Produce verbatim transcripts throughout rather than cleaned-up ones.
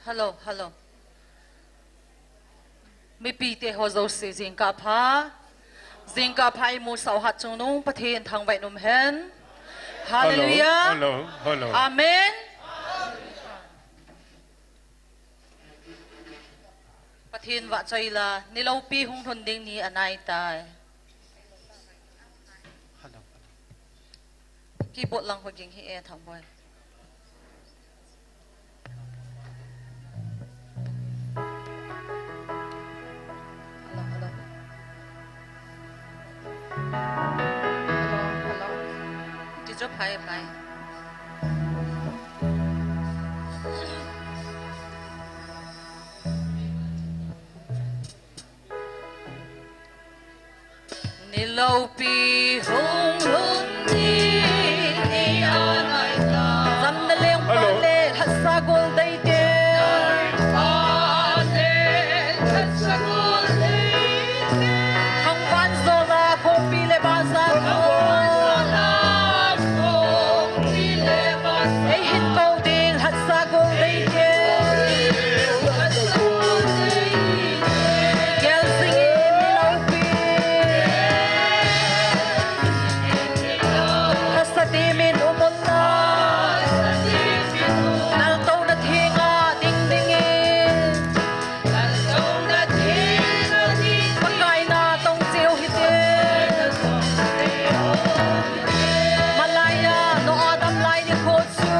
Hello, hello. Mipite ho jouse jingkah pha. Jingkah pha imusah u hatchungnung Pathen thangvah in umhen. Hallelujah. Hello, hello. Amen. Pathen vahchoi la, niloupi hung lhun ding ni anaitai. Keyboard lang ho ging hih e, Thangboi. Hello, hello. Hello, hello. Ti jo phai, phai. Niloupi hung lhun ni, ni anaitai. Jamna lengpa le lhasa gol deite. Thangvah in jol a khopi le bazar ho. Eihin kou ding lhasa gol deite. Gel jing in niloupi. Lhasa temin um un lang. Naltouna thenga ding dingin. Pakai natong cheh u hite. Malaiya, Noah damlai nikho chu.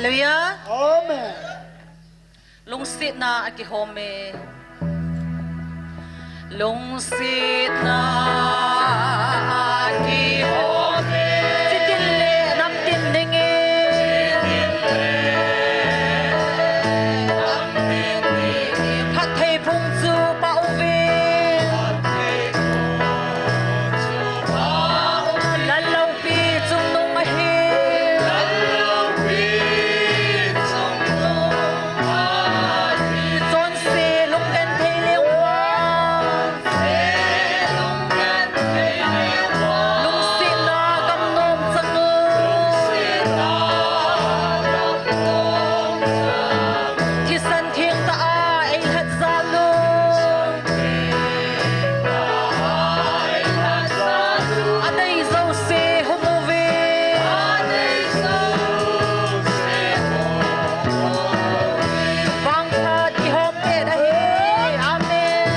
Hallelujah. Amen. Lungsetna a kihom e. Lungsetna a kihom e. Chitin le namtin ding e. Phatthei phung chu pah uvin. Lal loupi chungnung ahi. Chonse lunggenthei leuva. Lungsetna gamnom chang u. Thisan theng tah a eilhat jal u. Adei jouse hung uve. Vangphat kihom pet ahi. Amen.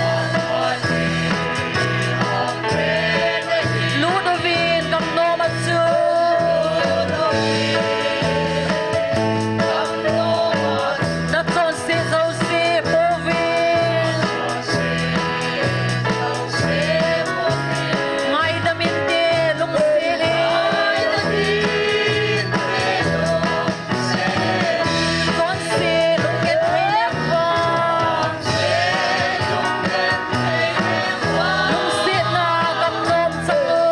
Lut uvin gamnom a chu. Nachonse jouse pouvin. Ngaidam inte, lungset in. Chonse lunggenthei leuva. Lungsetna gamnom chang u.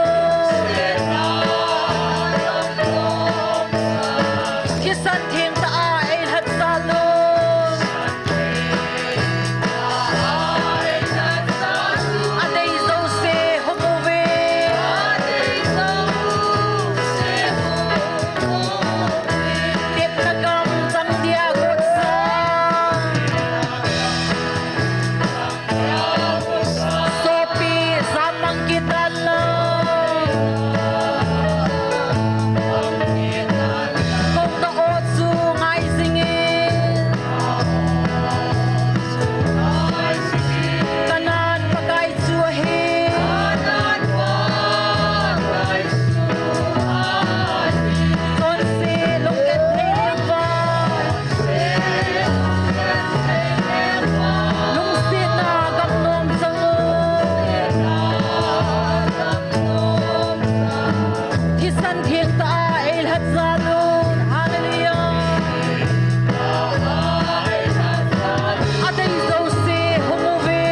Thisan theng tah a eilhat jal u. Adei jouse hung uve. Tepna gam chang dia gotsa. Sopi, jamang kitan lang. Kong na o chu ngai jing in. Kanan Pakai chu ahi. Chonse lunggenthei leuva. Lungsetna gamnom chang u. Thisan theng tah a eilhat jal u. Hallelujah. Adei jouse hung uve.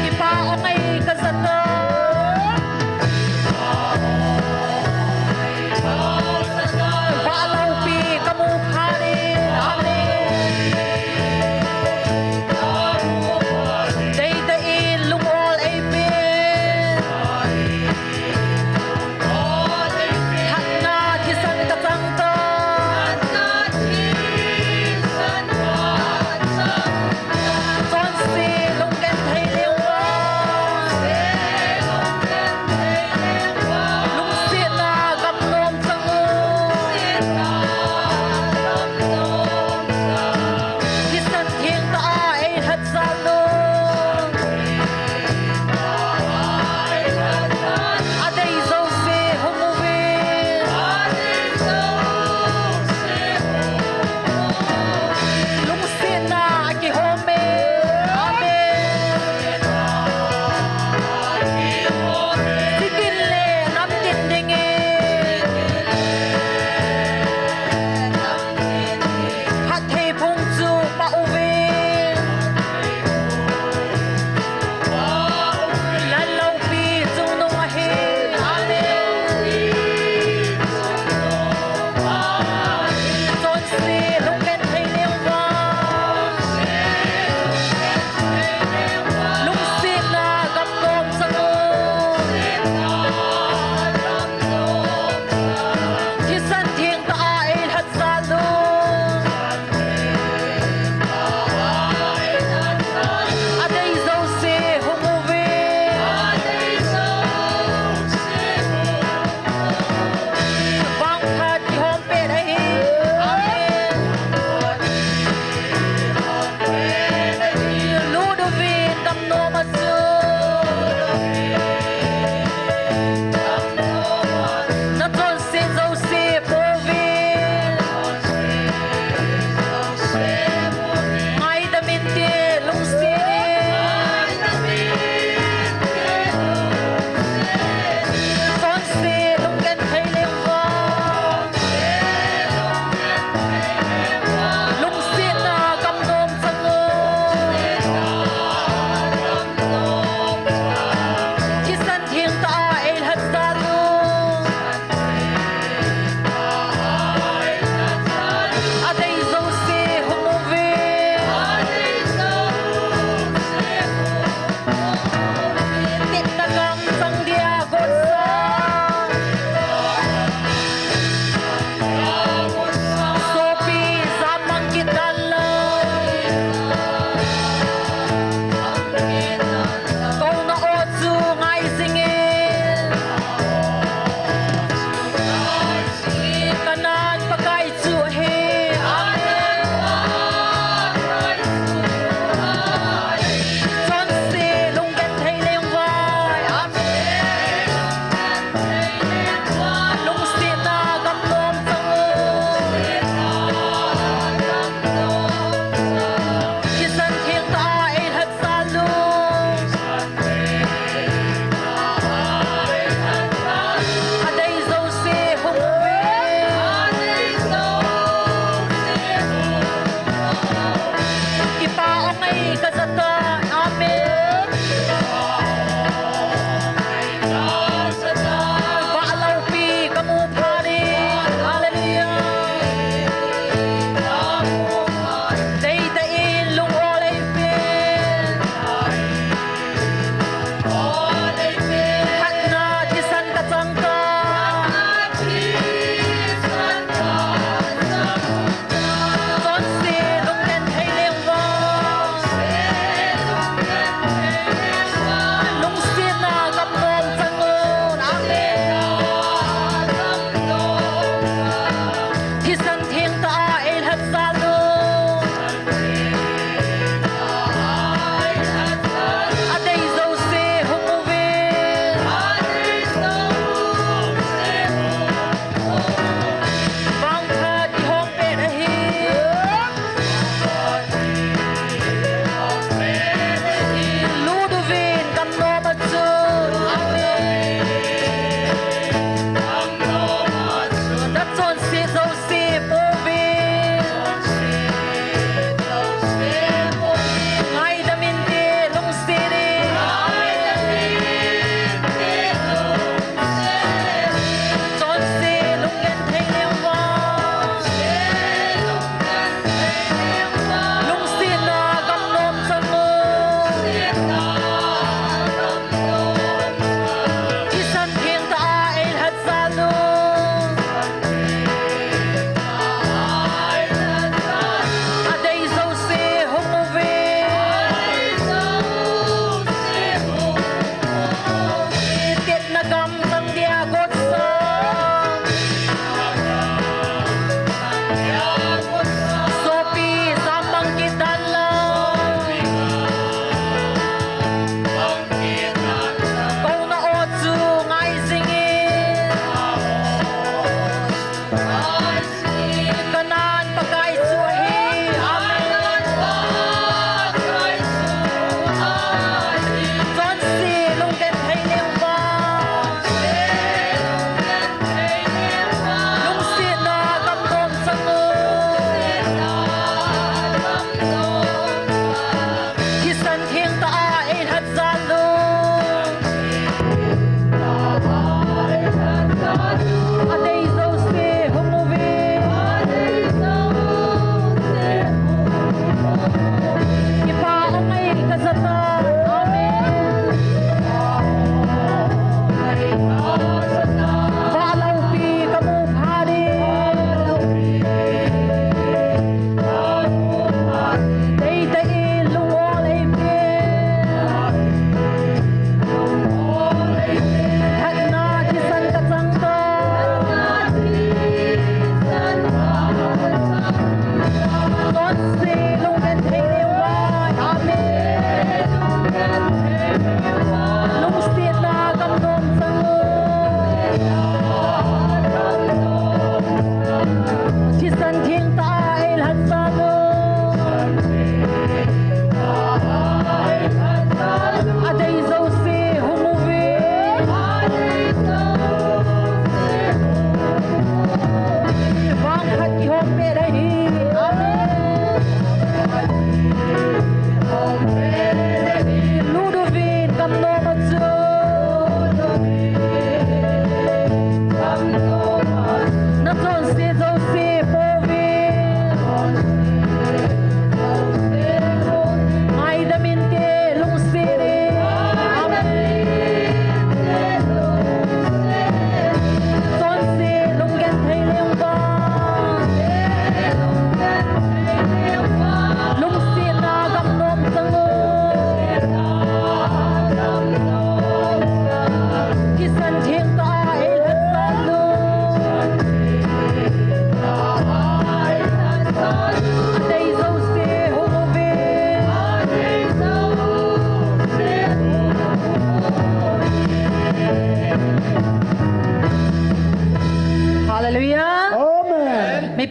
Kipa ong ei kajah a. Vah loupi kamu phat in. Amen. Deitah in lung-ol ei peh. Hatna thisan kachang tai. Chonse lunggenthei leuva.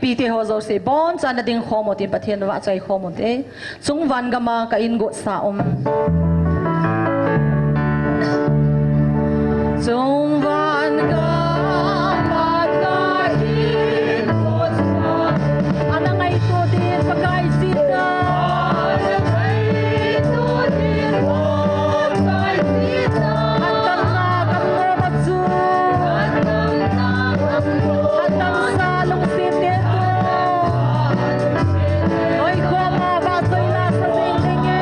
Pite ho jouse, bonchan nading khom un tin Pathen vahchoi khom un te. Chungvan gam a ka ingot sa um. Chungvan gam a ka ingot sa. Ana ngaito din Pakai Jesu. Atamna kan mo machu. Atamsa lungset te tu. Oi, koma vahchoina sa ding ding e.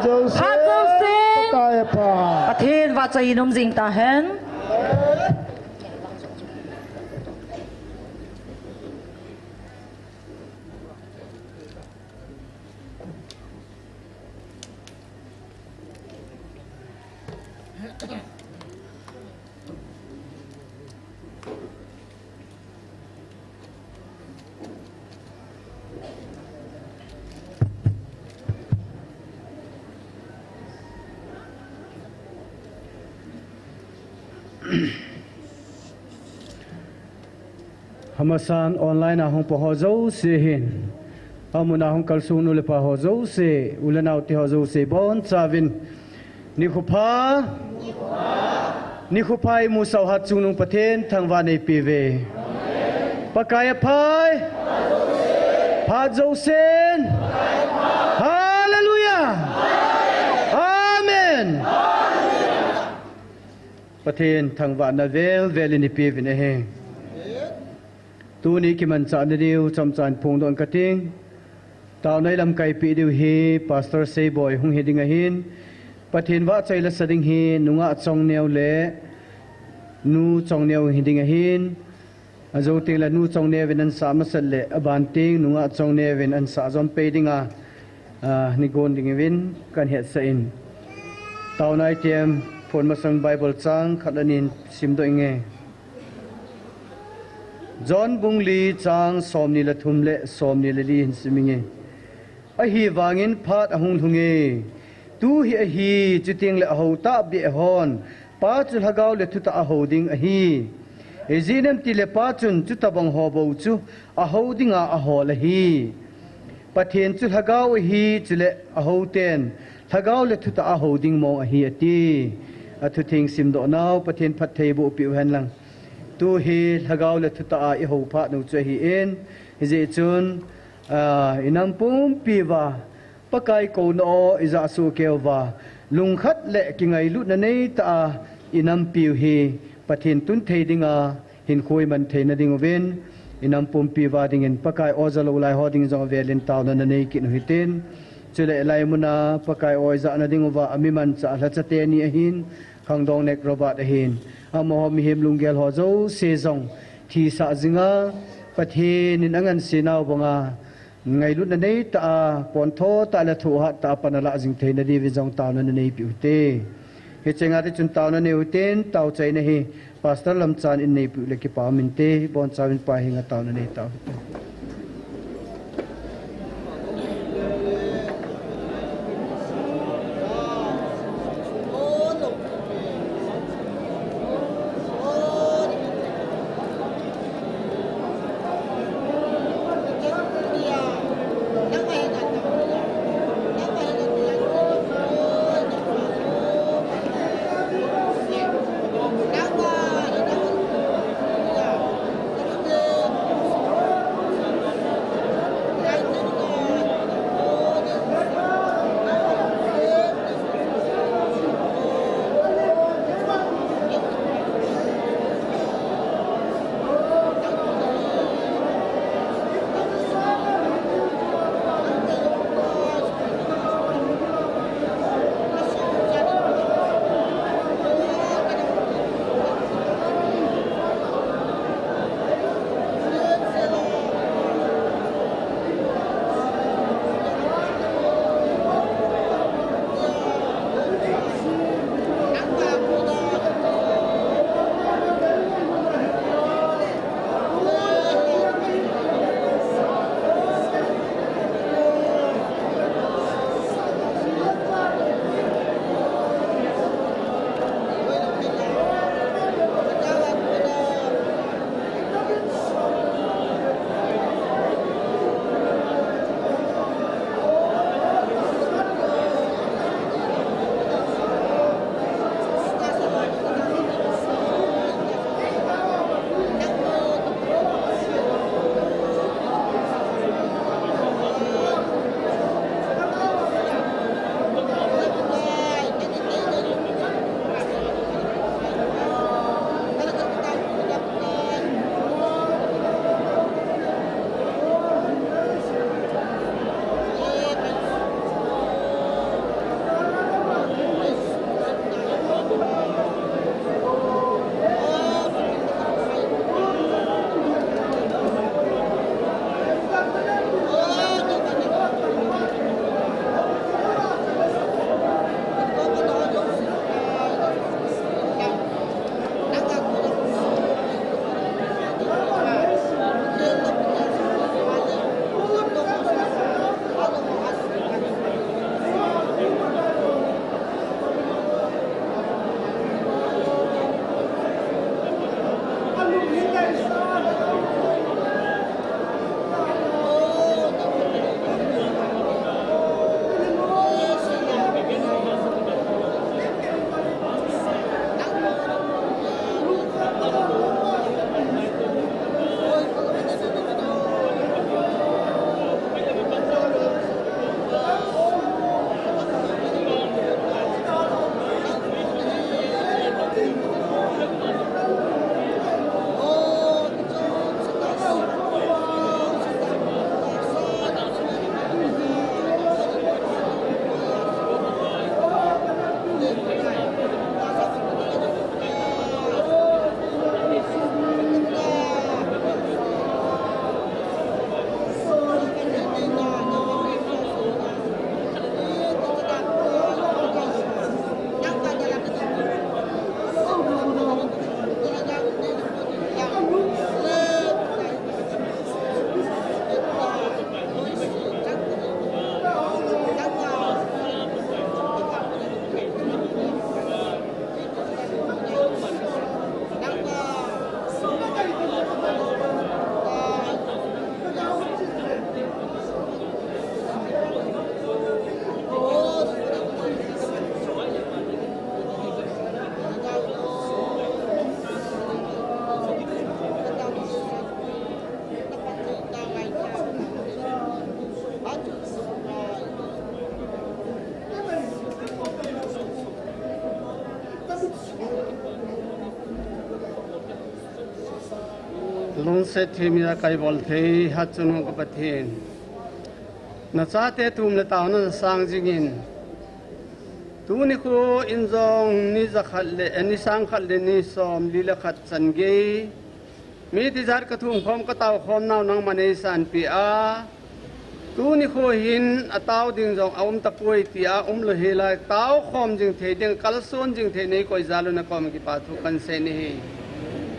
Joseph. Phat Joseph. Pakai apha. Pathen vahchoi in um jing tahen. Amasan online a hung pang ho jouse hin, amun a hung kalsung nu le pa ho jouse, u le nao te ho jouse, bonchauvin. Nikho pha. Nikho pha imusah u hatchungnung Pathen thangvah in eipeuve. Pakai aphai. Phat jousen. Hallelujah. Amen. Pathen thangvahna velvel in eipeuvin ahi. Tuni kimanchah nadiu chomcha in phongdoh inge kati. Taona ilamkaipeh diu hi Pastor Seiboi hung hiding ahin, Pathen vahchoi lasa ding hi Nungah Chongneo le Nu Chongneo hiding ahin, ajou tengle Nu Chongneo vin ansah masat le aban teng Nungah Chongneo vin ansah jom pei dinga, ah, nei gon ding uvin kahin hetsah in. Taona itiem, phone masang Bible chang khat le ni simdoh inge. John bung li chang somni le thum le somni le li hin sim inge. Ahivangin phat ahung lhunge. Tu hi ahi, chutengle ahou tahbeh hon, Pa chu Lhagao le thutah a hou ding ahi. Ijeh inem itile Pa chun chutobang ho bou chu ahou dinga ahol ahi. Pathen chu Lhagao ahi, chule ahou ten Lhagao le thutah a hou ding mong ahi, ati. Athutheng simdoh nau Pathen phattheiboh peh u hen lang. Tu hi Lhagao le thutah a ihou phat u chu ahin, hijeh chun, ah, inam pumpi uva Pakai kouna o ijah soh keu uva, lungkhat le kingailutna neitah a inampiu hi Pathen tun thei dinga hinkho iman theina diuvin, inam pumpi uva dingin Pakai o jalou lai ho ding jong avelin taona nanei kit u hitin. Chule hilai muna Pakai o ijahna diuva ami manchah lhacha teni ahin, Khangdong Nek Robert ahin, amaho mihem lunggel ho jouse jong thisah jinga, Pathen in angansena u banga ngailutna neitah a, pontho tah le thohhat tah a pan alah jing theina diuvin jong taona nanei peh u hite. Hiche nga tichun taona nei u hitin, taochaina hi Pastor Lamchan in nei peh u le kipa um inte, bonchauvin Pa henga taona nei tau hite. Lungset them'a kaibol thei hatchungnung ka Pathen, nachate thum le taona nasang jingin, tuni kho in jong ni jakhat le, eh, ni sangkhat le ni somli le khat chan gei, mi tijat ka thumkhom ka taokhom nau nangman eisanpeh a, tuni kho hin atao ding jong aum tapoi tia umlou hela, taokhom jing thei ding, kalson jing thei neikoi jal u nakom kipa thu kahin sei ahi.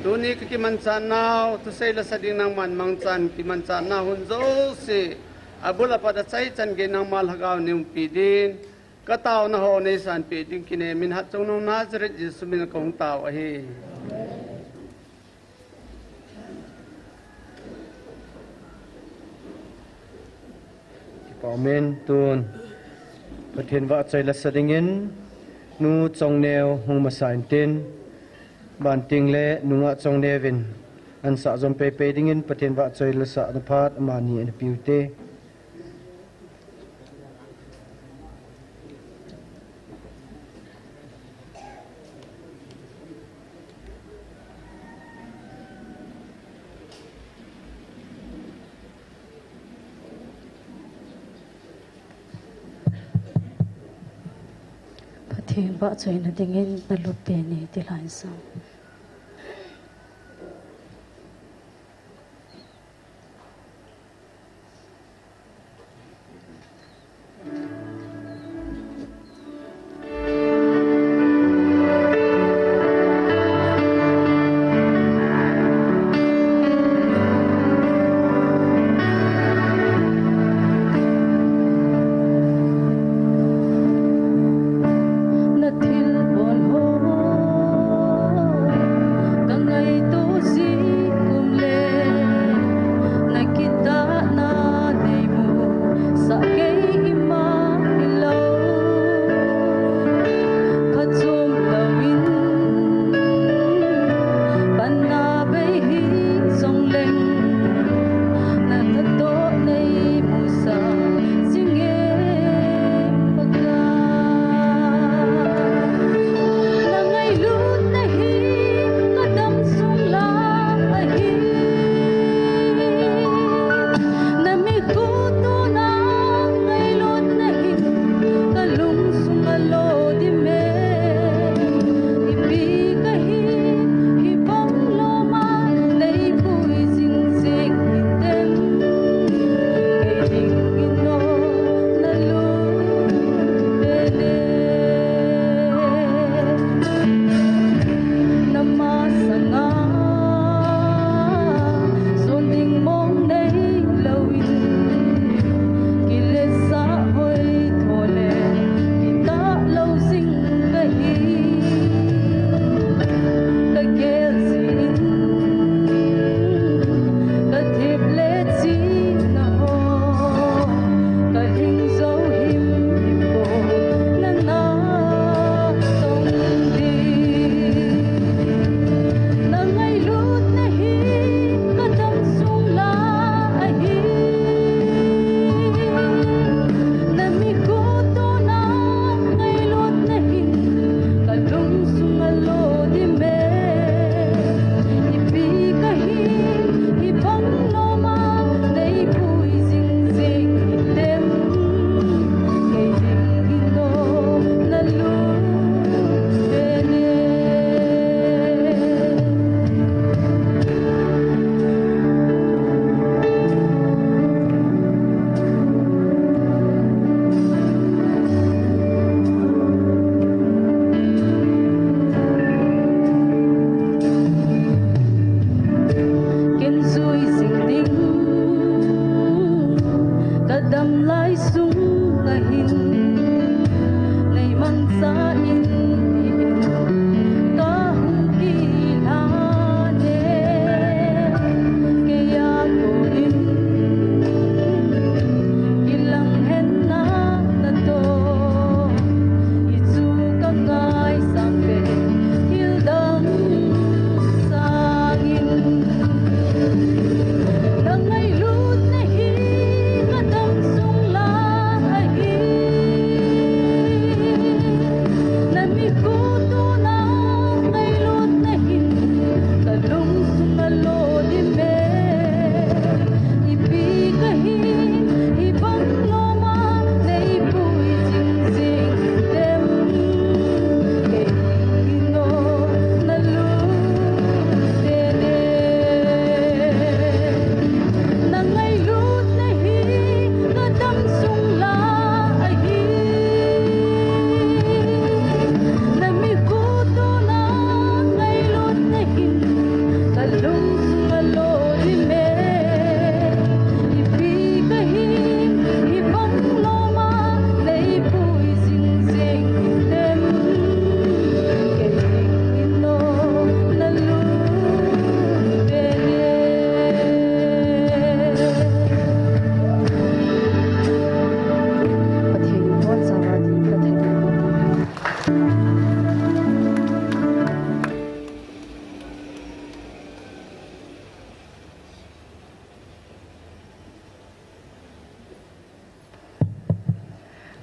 Tuni ka kimanchah nau, thusei lasa ding nangman mangchan, kimanchah nau hun jouse abul apat achai chan gei nangma lhagao neiumpi din, ka taona ho neisanpeh ding kinem in hatchungnung Nazareth Jesu min kahung tao ahi. Kipa umin, tun Pathen vahchoi lasa dingin Nu Chongneo hung masa intin, Banting le Nu Ngahchongneo vin ansah jom peipei dingin Pathen vahchoi lasahna phat amani ana peuvinte. Pathen vahchoina dingin nalup peh in ti lhainsam.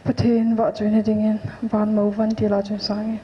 Pathen vahchoina dingin van mo van til a chun sang e.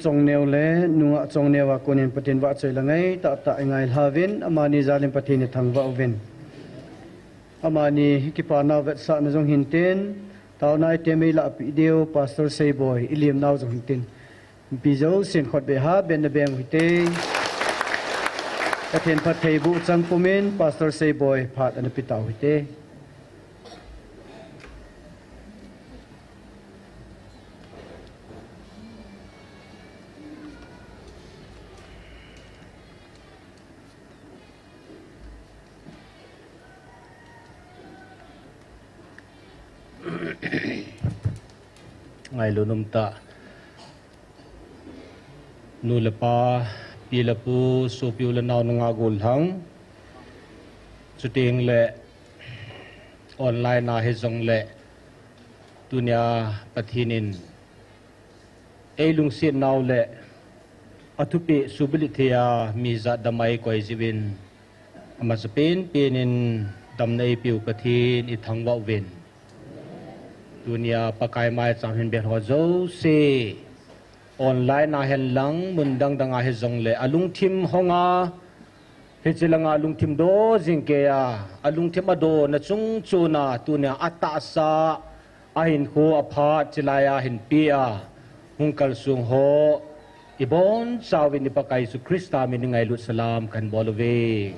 Chongneo le nungah Chongneo a konin Pathen vahchoi la ngai tahtah i ngailha uvin, amani jalin Pathen i thangvah uvin. Amani kipa nau vetsahna jong hintin, taona i temei lahpeh diu Pastor Seiboi i lim nau jong hintin. Mipi jousen khutbeh ha, benna beng u hite. Pathen phattheiboh chang pumin Pastor Seiboi phat ana pe tau hite. Ngailut umtah. Nu le pa, pi le pu, sopi u le nao nungah gollhang. Chuteng le online a hijongle tunia Pathen in eilungset nau le athupeh suhbulut thei a mi jat dam a eikoi jiuvin, amasapen pen in damna eipeu Pathen i thangvah uvin. Tunia Pakai maicham hin bel ho jouse, online a henlang, mun dang dang a hijongle, alungthim hong a, hiche langa alungthim do jing kei a, alungthim adona chung chon a, tunia atahsa, ahinkho aphat, chulai a hinpia hung kalsong ho, i bonchauvin i Pakai Jesu Christa min in ngailut salam kahin bol uve.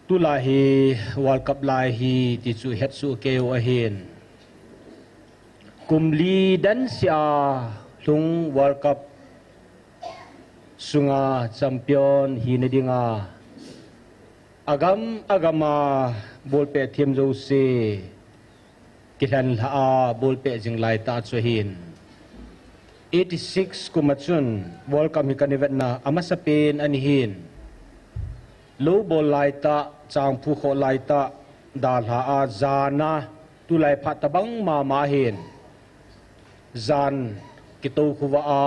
Tulai hi World Cup lai ahi ti chu hetsoh kei u ahin. Kum li dan seh a lhung World Cup sunga champion hina dinga agam agam a ball pet them jouse kilhen lhah a ball pet jing laitah chu ahin. Eighty six kum a chun World Cup hi kana vetna amasapen ahin. Lou bol laitah, changphu khoh laitah, dalha a, jan a, tulai phat tobang mama ahin. Jan kitou khovah a,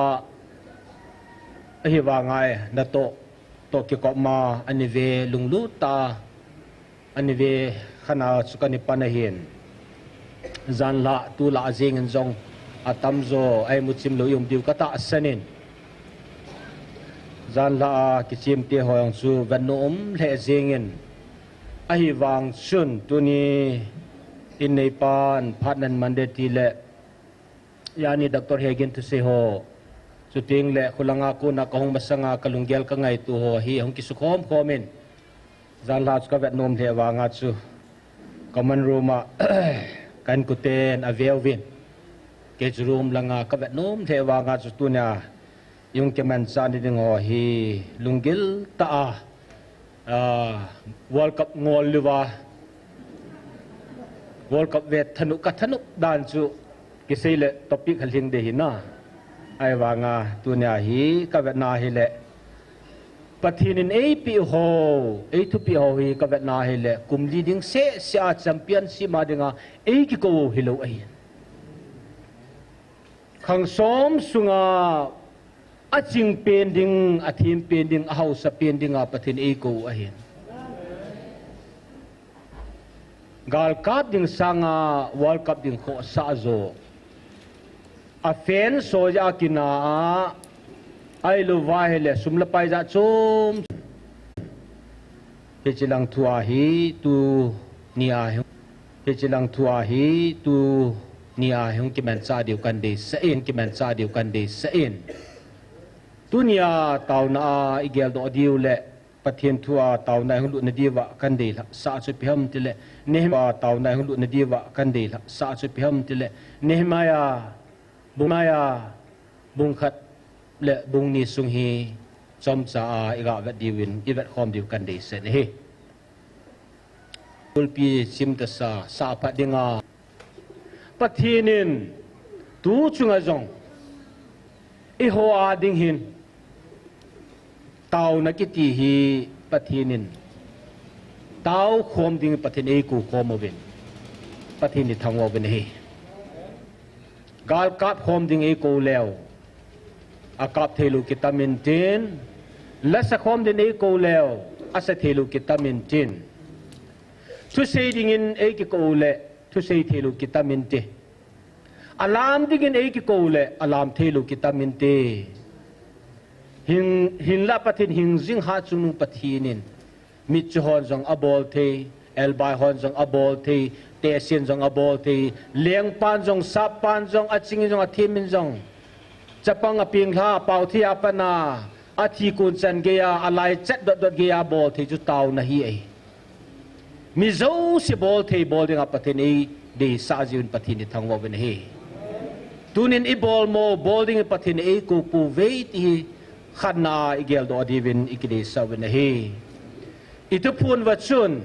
ahivanga natoh toh kikop ma, ani ve lunglut tah a, ani ve khan a chu kana pan ahin. Janlhah tulai jeng in jong atamjo a imu chim lou i um diu katahsan in. Janlhah a kichim te ho jong chu vetnom um lheh jeng in. Ahivang chun tuni in neipan phat nan man de ti le, yani Doctor Hegin thusei ho, chuteng le khulanga kona kahung masanga kalunggel kangaito ho hi hung kisukhom khom in. Janlhah chu kavetnom lheh vanga chu common room a ka inkoten aveuvin, kei chu room langa kavetnom lheh vanga chu tunia i hung kimanchah ni ding ho hi lunggil tah a, ah, World Cup ngol louva, World Cup ve thanop, kathanop dan chu kisei le topic khat lhing ding ahi na. Ahivanga tunia hi kavetna hile Pathen in eipeh ho, eithupeh ho hi kavetna hile kum li ding seh seh a championship a dinga eikikou hilou ahi. Khang som sunga aching pen ding, athem pen ding, ahaosa pen dinga Pathen eikou ahin. Galkap ding sanga World Cup ding khohsah jo. A fan soja a kina a, ahilouva hile sum le pai jat chom. Hiche lang thu a hi tunia hi, hiche lang thu a hi tunia hi hung kimanchah diu kahin deisah in, kimanchah diu kahin deisah in. Tunia taona a i geldoh diu le Pathen thu a taona i hung lutna diuva kahin deilhah sah chu ipi ham tile, Nehemiah a taona i hung lutna diuva kahin deilhah sah chu ipi ham tile, Nehemiah bung, Nehemiah bung khat le bung ni sung hi chomcha a i gavet diuvin, i vetkhom diu kahin deisah in ahi. Pulpit chim tasa, sah phat dinga. Pathen in tu chunga jong eiho a ding hin taona kiti hi Pathen in taokhom ding Pathen eikou khom uvin, Pathen i thangvah uvin ahi. Gal kap khom ding eikou leu, akap theilou kitam intin, lasa khom ding eikou leu, asa theilou kitam intin, thusei dingin eikikou le thusei theilou kitam inte. Alam dingin eikikou le alam theilou kitam inte. Hin, hinlah Pathen hingjing hatchungnung Pathen in mitchu hon jong abol thei, elbai hon jong abol thei, tehsen jong abol thei, lengpan jong, sappan jong, achingin jong, athemin jong, chapang apeng lha, apaothei a pat a, athi kon chan geiya, alaichat dotdot geiya abol thei chu taona ahi. Mi jouse bol thei bol dinga Pathen eideisah jiuvin Pathen ithangvah uvin ahi. Tunin ibol mo, bol dingin Pathen eikou pouve ti hi khatna a igeldoh diuvin ikideisah uvin ahi. Ituphon uva chun,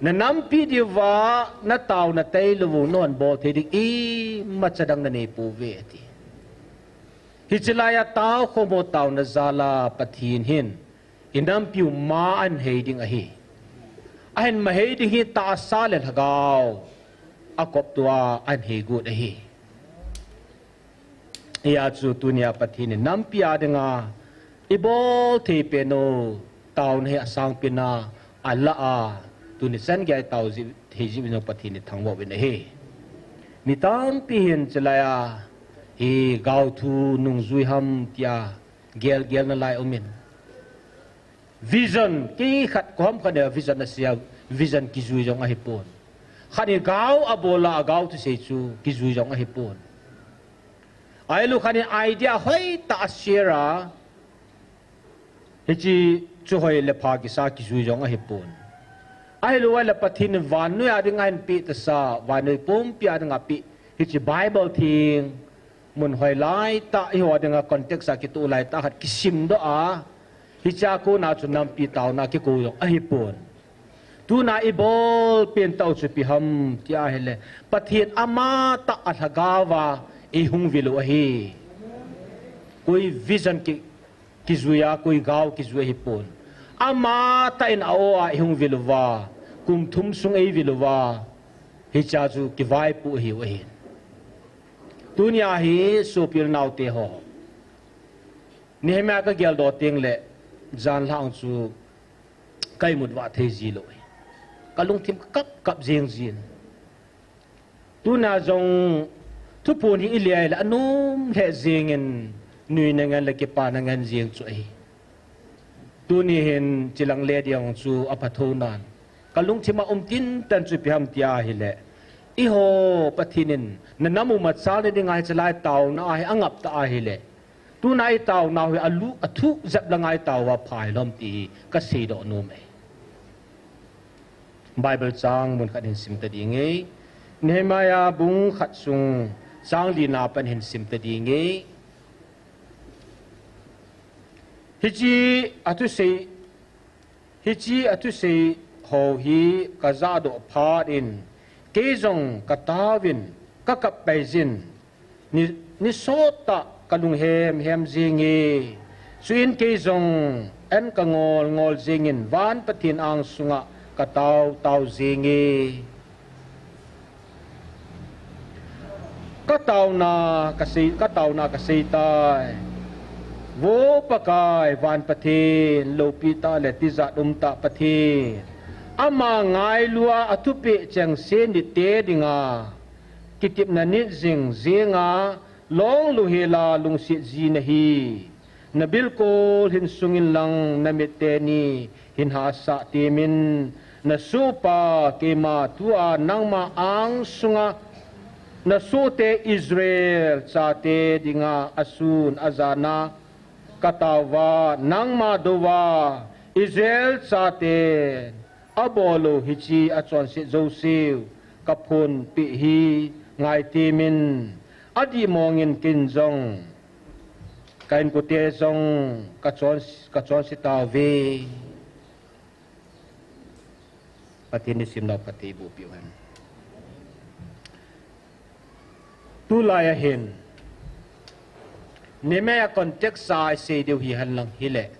nanampi diuva nataona tailou u nahon bol thei ding imacha dang nanei pouve ati. Hiche laiya taokhom ho taona jal a Pathen hin inampiu ma ahin hei ding ahi. Ahin mahei ding hi tahsa le lhagao akoptoa ahin hei got ahi. Hijeh chun tunia Pathen in nampi a dinga ibol thei pen u taona hi asangpen a alah a, tuni chan geiya itao ji thei jiuvin jong Pathen ithangvah uvin ahi. Mi tampi hin hiche laiya hi gaothu nungjui ham tia gelgel nalai umin. Vision, kei khat koma khat in vision asei a, vision kijui jong ahipon. Khat in gao abol a, agao thusei chu kijui jong ahipon. Ahilou khat in idea hoitah a share a, hiche chu hoi le pha kisa kijui jong ahipon. Ahilou le Pathen in vannoi a dinga ahin peh tahsa, vannoi pumpi a dinga apeh hiche Bible theng, mun hoilai tah, eiho dinga context a kitoh lai tah khat kisimdoh a, hichea kona chu nampi taona kikou jong ahipon. Tuna ibol pen tah u chu ipi ham tia ahile, Pathen amatah a lhagaova eihung vil u ahi. Koi vision ki, kijui a, koi gao kijui ahipon. Amatah in a-o a eihung vil uva, kum thum sung eivil uva, hichea chu kivaipoh ahiu ahi. Tunia hi sopi unaote ho, Nehemiah kageldoh tengle, janlhah chu ka imut vah thei jilou. Kalungthim kakap kap jeng jin. Tuna jong thuphon hi ile le anom lheh jengin, nuina ngen le kipana ngen jeng chu ahi. Tuni hin chilang le ding chu apha thou nan, kalungthim a um tintan chu ipi ham tia ahile, eiho Pathen in nanam u machal na dinga hiche lai taona a hi angap tah ahile, tuna itaonau hi alu, athuh jep langa itao uva pha hilou ham ti hi kaseidoh nom e. Bible chang mun khat hin sim ta ding e. Nehemiah bung khat sung chang lina a pat hin sim ta ding e. Hiche athusei, hiche athusei ho hi kajahdoh phat in, kei jong kataovin, kakap pai jin, ni, ni sot tah kalung hemhem jenge. Chuin kei jong an kangol ngol jengin van Pathen angsunga katao tao jenge. Kataona kasei, kataona kasei tai. Vo Pakai, van Pathen, loupi tah le tijat um tah Pathen, ama ngailua athupeh chengse nitte dinga kitepna nit jing jenga, long louhela lungset ji nahi. Nabilkol hin sungin lang namit teni hin hahsat temin, nasohpa keima tua nangma angsunga nasohte Israel chate dinga asun ajana kataova, nangma douva Israel chaten abol u hiche achonset jouseu kaphonpeh hi ngai temin, adih mongin ken jong, ka inkote jong kachon, kachonse tauve. Pathen in simnau phatthei eiboh piu hen. Tulai ahin, Nehemiah context a isei diu hihen lang hile,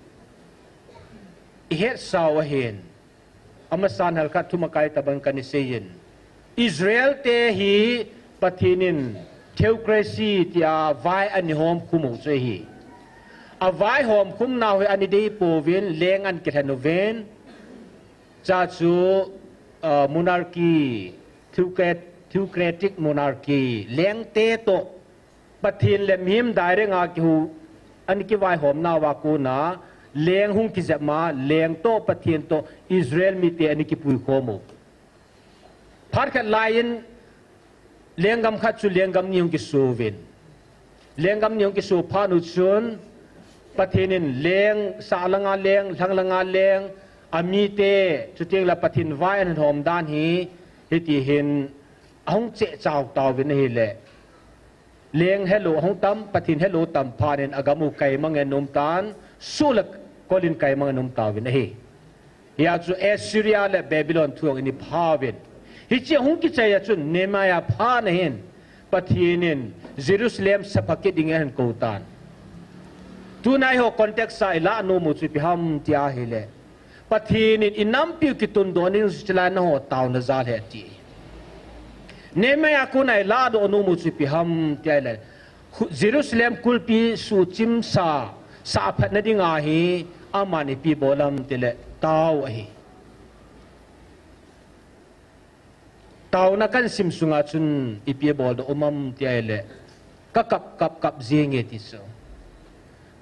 ihetsau ahin, amasan halkhat thumakai tabang kana seiyin, Israel te hi Pathen in theocracy tia vai ana homkhum u chu ahi. Avaihomkhum nau hi ana deipouvin, leng ana kilhen uvin, cha chu, uh, monarchy, theocrat-, theocratic monarchy, lengte toh Pathen le mihem direct a kihu, ana kivaihomna uva kona, leng hung kijep ma, leng toh Pathen toh Israel mite ana kipuikhom u. Phat khat laiyin, lenggam khat chu lenggam ni hung kiso uvin. Lenggam ni hung kiso phat u chun, Pathen in leng sah langa leng, lhang langa leng, amite, chuteng le Pathen vai ana hom dan hi, hiti hin, ahung cheh chau tauvin ahile. Leng helou ahung tam, Pathen helou tam phat in agam u kaimang in um tan, suh le kol in kaimang in um tauvin ahi. Hia chu Assyria le Babylon thu hung in phauvin. Hiche hung kichai a chun Nehemiah phat na hin, Pathen in Jerusalem saphah kit ding ahin kou tan. Tuna eiho context a ilah nom u chu ipi ham tia ahile. Pathen in inampiu kitundoh ding chu chulai naho taona jal ahi ati. Nehemiah kona ilah doh nom u chu ipi ham tia ahile. Khu-, Jerusalem kulpi suhchimsa, sahphatna dinga hi, aman ipi bol ham tile, tao ahi. Taona kahin sim sunga chun ipi bol doh um ham tia ahile, ka kap, kap, kap jenge ti chu.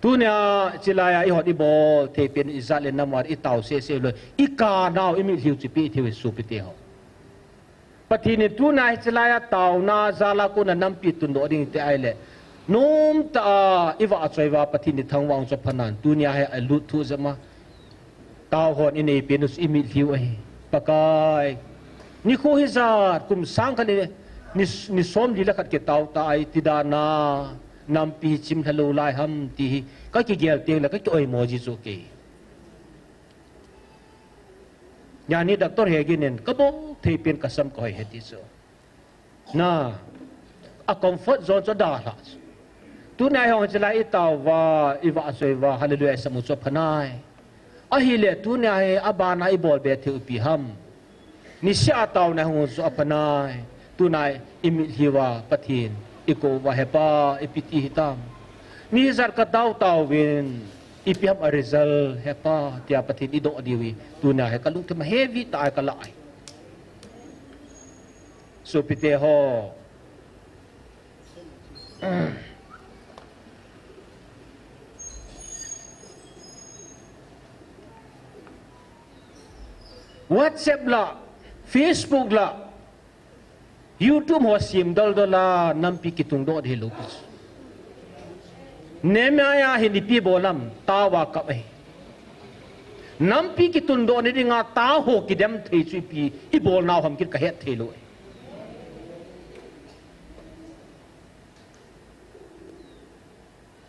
Tunia, chulai a ihon ibol thei pen ijat le nam a itao sese lou, ikanau, imitlhiu chu ipi thei u sopite ho. Pathen in tuna hi chulai a taona jal a kona nampi tundoh ding ati ahile. Nomtah a ivahchoi uva Pathen ithangvah chu aphanan. Tunia hi alut thu jep ma. Tao hon inei pen u chu imitlhiu ahi. Pakai. Nikho hijat kum sang khat ni, ni, ni somli le khat kitao ta ahi ti dan a. Nampi chim lha lou lai ham ti hi. Ka kigel teng le ka kioimo ji chu kei. Nia ni doctor Hegin in, ka bol thei pen ka sam ka hoi ahi ti chu. Na, a comfort zone chu adalha chu. Tunia hi hung chulai itao uva, ivahchoi uva, hallelujah isam u chu aphanai. Ahile tunia hi abana ibol be thei u ipi ham. Niseh a taona hung u chu aphanai. Tuna imitlhi uva Pathen ikou uva, He Pa, ipi ti hitam. Nijat ka tao tauvin, ipi ham a result, He Pa, tia Pathen idoh diu hi, tunia hi ka lungthim a heavy tah a ka lah ahi. Sopite ho. WhatsApp lah, Facebook lah, YouTube ho sim dol dol a nampi kitungdoh ding hilou. Nehemiah hin ipi bol ham, tao a kap ahi. Nampi kitundoh na dinga tao ho kidem thei chu ipi, ibolnau ham kit ka het thei lou ahi.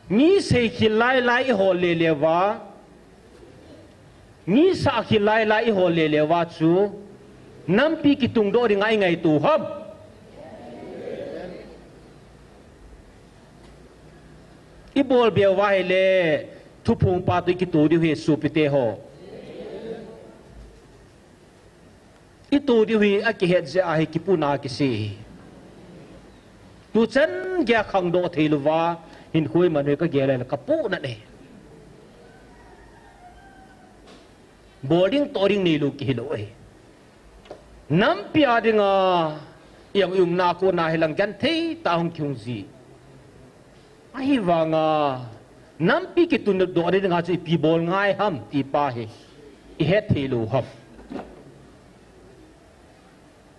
Mi seikhel lai lai ihol le le uva, mi sahkhel lai lai ihol le le uva chu, nampi kitungdoh dinga ingaito ham. Ibol be uva ahile, thuphongpa toh ikito diu ahi sopite ho. Ito diu hi akihet jeh a hi kipuna kisei hi. Tuchan geiya khangdoh thei louva, hinkho iman u hi ka gel le ka puna ahi. Bol ding toh ding neilou kihi lou ahi. Nampi a dinga, i-umna a kona hilang genthei tah a hung kihung ji. Ahivanga, nampi kitundoh ding dinga chu ipi bol ngai ham ti pa hi, ihet thei lou ham.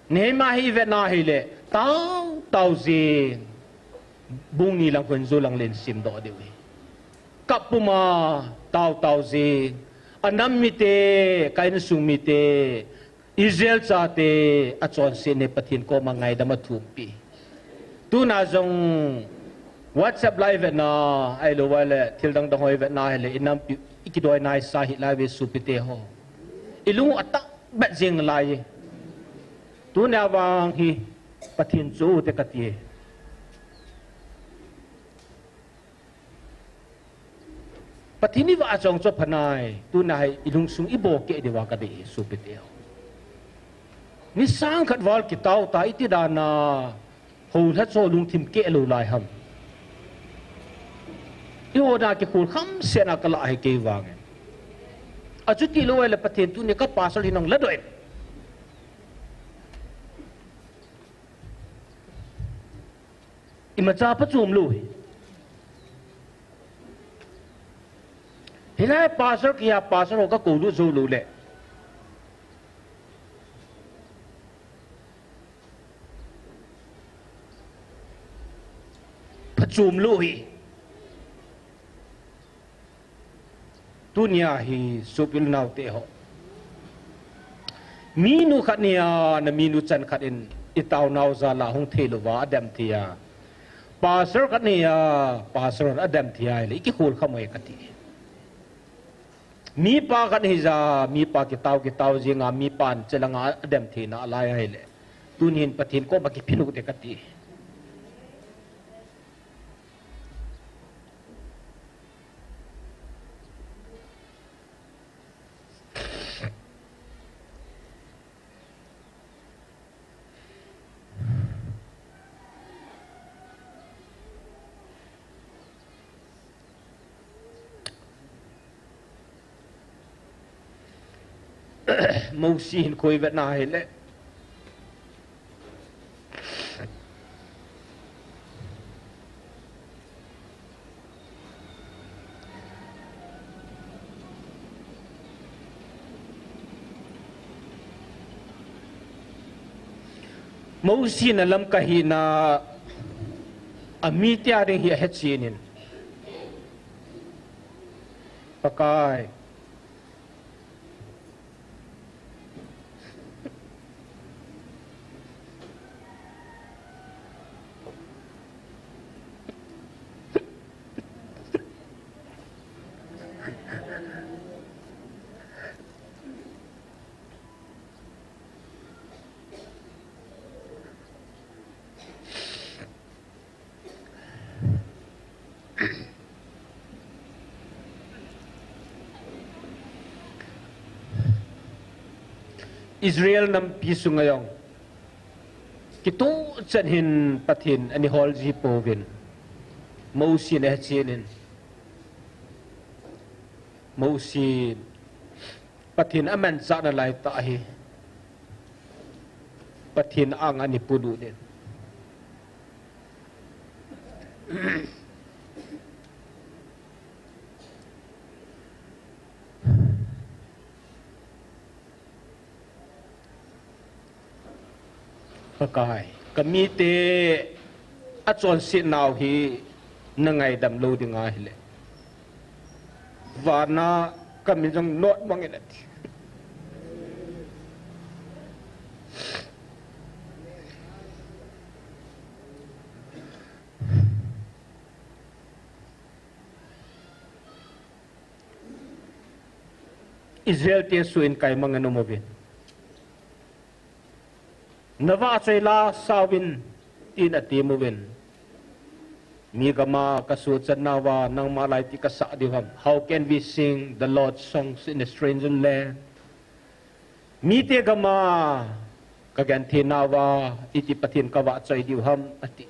Nehemiah hi ivet na hile, tao, tao jeng. Bung ni lang khun jou lang le isim doh diu ahi. Kap puma, tao, tao jeng. Anam mite, ka insung mite, Israel chate achonsetna Pathen koma ngaidam athumpi. Tuna jong WhatsApp live na, ahilou le thil dang dang ho ivet na hile, inampi, ikidoi naisa hih lai uve sopite ho. Ilung u atah bet jing lai e. Tuna vang hi Pathen chu te kati e. Pathen ivahchoi chu aphanai, tuna hi ilungsung ibohkeh diuva kadei e sopite ho. Ni sang khat val kitao ta iti dan a, houlha chu lungthim keh lou lai ham. Iho na kikhol kham sena kalah ahi kei vangin. Achuti lou le Pathen tuni ka pasal hinong ladoh in. Macha phachom lou hi. Hilai pastor kia pastor ho ka kou lou jou lou le. Phachom lou hi. Tunia hi sopi unaute ho. Minu khat nia, na minu chan khat in i taonau jal a hung thei louva a dem thei a. Pastor khat nia, pastor a dem thei a le, i kikhol kha mo e kati. Mipa khat hija, mipa kitao, kitao jinga, mipan chelanga a dem theina a lai a hile. Tunin Pathen koma kiphin u te kati. Mosi hin koi vetna hile. Mosi na lamkai hina a mite a ding hi a hetchen in. Pakai. Israel nampi sunga jong kituh chan hin Pathen ana hol ji pouvin. Mosi na hetchen in. Mosi Pathen a manchahna lai tah hi. Pathen ang ani pulu din. Pakai, ka mite a chonsetnau hi na ngaidam lou ding ahile. Vana ka min jong not mang in ati. Israel te suin kai mang in um uvin. Na vahchoi la sauvin tin ati uvin. Mi gama ka suhchat nauva, nangma lai ti ka sah diu ham. How can we sing the Lord's songs in a stranger land? Mite gama ka genthei nauva, iti Pathen ka vahchoi diu ham, ati.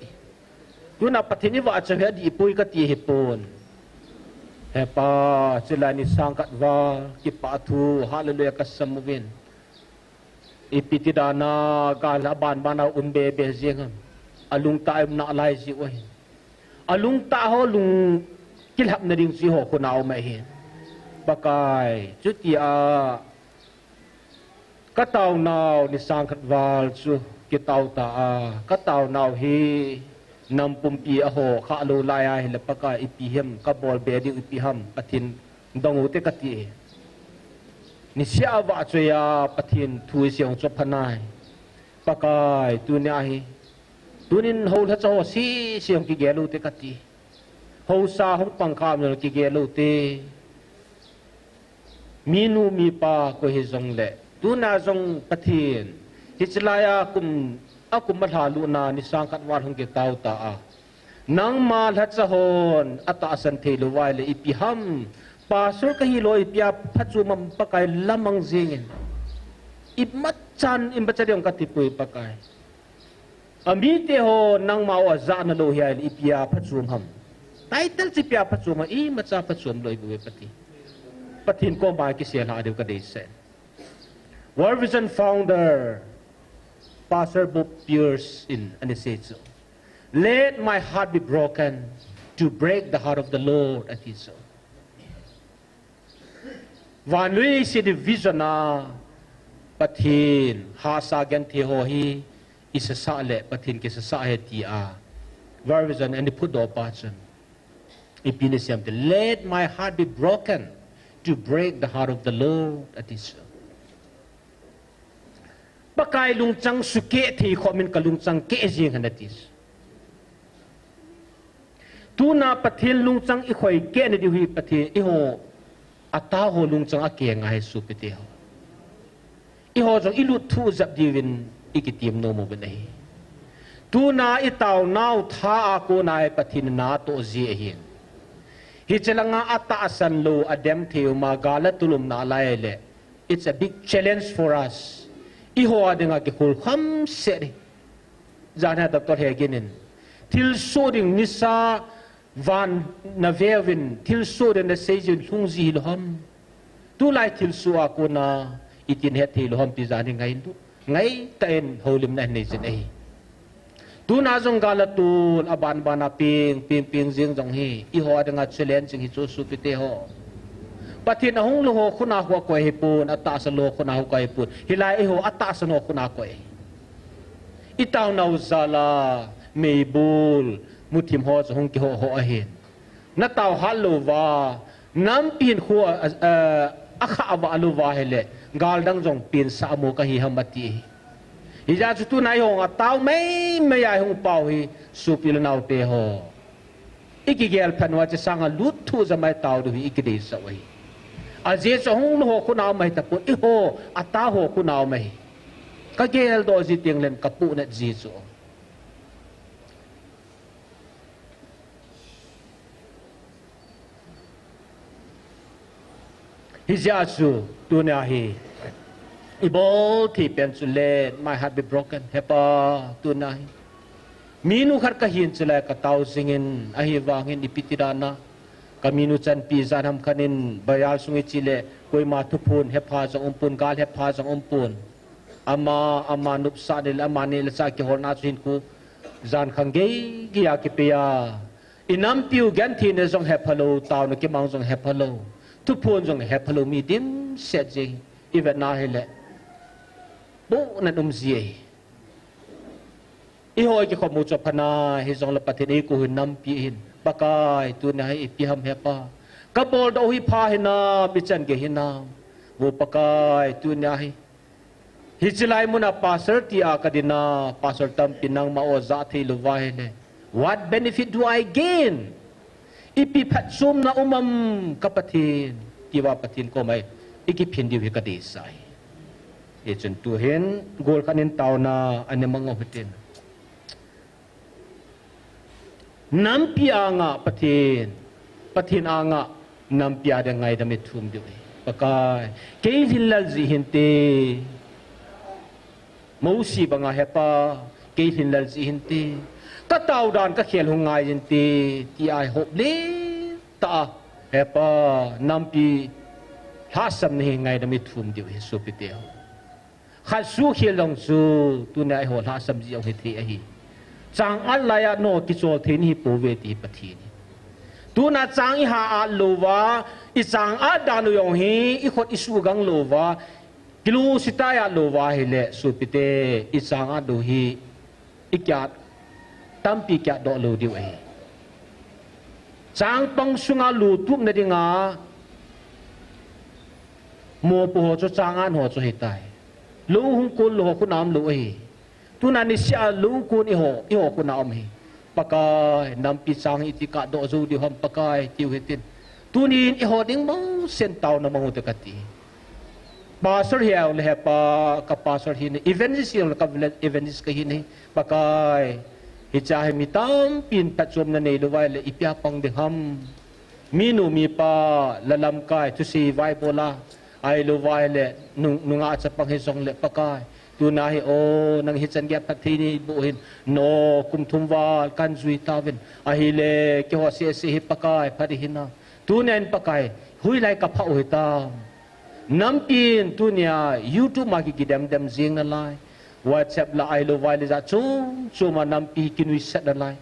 Tuna Pathen i vahchoi hi adih poi kati hipon. He Pa, chulai ni sang khat val, kipah thu, hallelujah ka sam uvin. Ipi ti dana, gal a banban a um bebe jing ham. A lungtah a um nalai ji u ahi. A lungtah ho lung kilhapna ding ji ho khun a um ahi. Pakai, chutia ka taonau ni sang khat val chu kitao ta a, ka taonau hi nam pumpi a ho kha lou lai ahile Pakai ipi ham, ka bol be diu ipi ham, Pathen dong u te kati. Niseh a vahchoi a Pathen thu i sei u chu pha nai. Pakai, tunia hi. Tunin hou lhacha ho sese hung kigel u te kati. Housa hung pang kha um jong kigel u te. Minu mipa koi hijong le. Tuna jong Pathen. Hiche lai a kum, a kum a lha luna ni sang khat val hung kitao ta a. Nangma lhacha hon atahsan thei lou vai le ipi ham. Pastor ka hi lou ipi a phachom ham Pakai lamang jing in. Imachan imacha ding ka ti poi Pakai. A mite ho nangma u a jahna lou hi a le ipi a phachom ham. Title chu ipi a phachom ham, imacha phachom lou i bu e Pathen. Pathen koma kisel ha diu ka deisah. World Vision founder, Pastor Bob Pierce in ana sei chu. Let my heart be broken to break the heart of the Lord, ati chu. Vanlui si di vision a Pathen hahsa genthei ho hi isasa le Pathen kisasa ahi tia World Vision in eiphutdoh pa chun, ipi ana seiyem ti, "Let my heart be broken to break the heart of the Lord," ati chu. Pakai lungchang sukeh thei khom in ka lungchang keh jing hen ati chu. Tuna Pathen lungchang ikhoi keh na diu hi Pathen, eiho atao ho lungchang akeh ngai hi sopite ho. Eiho jong ilut thuh jep diuvin ikitem nom uvin ahi. Tuna itaonau tha a kona hi Pathen in natoh ji ahin. Hiche langa atahsan lou, adem thei uma gal a tulum nalai le, it's a big challenge for us. Eiho a dinga kikhol kham set hi. Jan hi Doctor Hegin in, thilsoh ding nisa van naveuvin, thilsoh ding naseijiuvin lhung ji hilou ham. Tulai thilsoh a kona itin het thei lou ham ti jan hi ngai, ngaitah in houlimna hin nei jin ahi. Tuna jong gal a tul, aban ban a peng, peng, peng jing jong hi, eiho a dinga challenge jing hi chu sopite ho. Pathen ahung lou ho khut a hung koi hipon, atahsan lou ho khut a hung koi hipon. Hilai eiho atahsan ho khut a koi. Itaonau jal a, meibol, muthim ho chu hung kiho ho ahin. Natao hat lou va, nampi hin khu a, a, akha va lou va hile, gal dang jong pensa mo kahi ham ati. Hijeh chun tuna eiho atao mai mai a hung pau hi, sopi le naote ho. Ikigel phat uva hiche sanga lut thuh jep mai tao diu hi ikideisah u ahi. Ajeh chu ahung lou ho khut a um ahi tapon, eiho atao ho khut a um ahi. Kageldoh ji teng leng kapohnat ji chu. Hijeh chun, tunia hi, ibol thei pen chu let my heart be broken, He Pa, tunia hi. Minu khat kahin chuleh katao jingin, ahivangin ipi ti dan a, kaminu chanpi jan ham khat in, bazar sung iche leh, koima thuphon hepha jong umpon, gal hepha jong umpon. Ama, ama nopsah neh le, ama neh le chah kiholna chu hinkho jan khang gei gei a kipei a. Inampiu gentheina jong hephalou, taona kimang jong hephalou, thuphon jong hephalou, mi dimset jeng, ivetna hileh, pohnat um ji ahi. Eiho ikikhom u chu apha nai, hijongleh Pathen eikou hi nampi ahin, Pakai, tunia hi ipi ham He Pa. Kaboldoh u hi pha hinam, ichan gei hinam. Vo Pakai, tunia hi. Hiche lai muna pastor tia kadin a, pastor tampin nangma o ja thei lou va hile, what benefit do I gain? Ipi phatchomna um am ka Pathen, tia Pathen koma ikiphin diu hi kadeisah ahi. Hichun tuhin, gol khat in taona ana mang u hitin. Nampi anga Pathen, Pathen anga nampi a dinga ngaidam ithum diu ahi. Pakai, kei lhinlel jeh hinte. Mosi banga He Pa, kei lhinlel jeh hinte. Katao dan kakhel hung ngai jin te, tia ihop lentah a, He Pa, nampi lhahsamna hi ngaidam ithum diu ahi sopite ho. Khat suhkhel jong chu, tunia eiho lhahsam jeh jong hithei ahi. Chang at laiya nangho kichol thei nahi pouve ti hi Pathen ahi. Tuna chang iha at louva, ichang at dan u jong hi, ikhut isuhgang louva, kilusi tai at louva hile, sopite, ichang at u hi, ikiat, tampi kiatdoh lou diu ahi. Changpang sunga lutupna dinga, mopo ho chu chang at ho chu hitai. Lou hung kon lou ho khut a um lou ahi. Tuna niseh a lou kon eiho, eiho khut a um ahi. Pakai, nampi chang hi iti kiatdoh jou diu ham Pakai, tiu hitin. Tunin eiho ding mangsen taona mang u te kati. Pastor hijongle He Pa, ka pastor hina, evangelist hijongle ka evangelist kahi nahi. Pakai, hichea hi mi tampin phatchomna neilou va ahile, ipia pang ding ham. Minu mipa, la lamkai, thusei vaibol a, ahilou va ahile, nung, nungah chapang hijongle Pakai. Tuna hi, o, nang hichan geiya phatthei neiboh hin, nangho kum thum val kahin jui tauvin. Ahile, keiho sese hi Pakai, phat hih in. Tunin Pakai, hoilai kapha u hitam. Nampin tunia YouTube ma kikidem dem jing nalai. WhatsApp la ahilou vai le jat chom chom a nampi hi kinuisat nalai.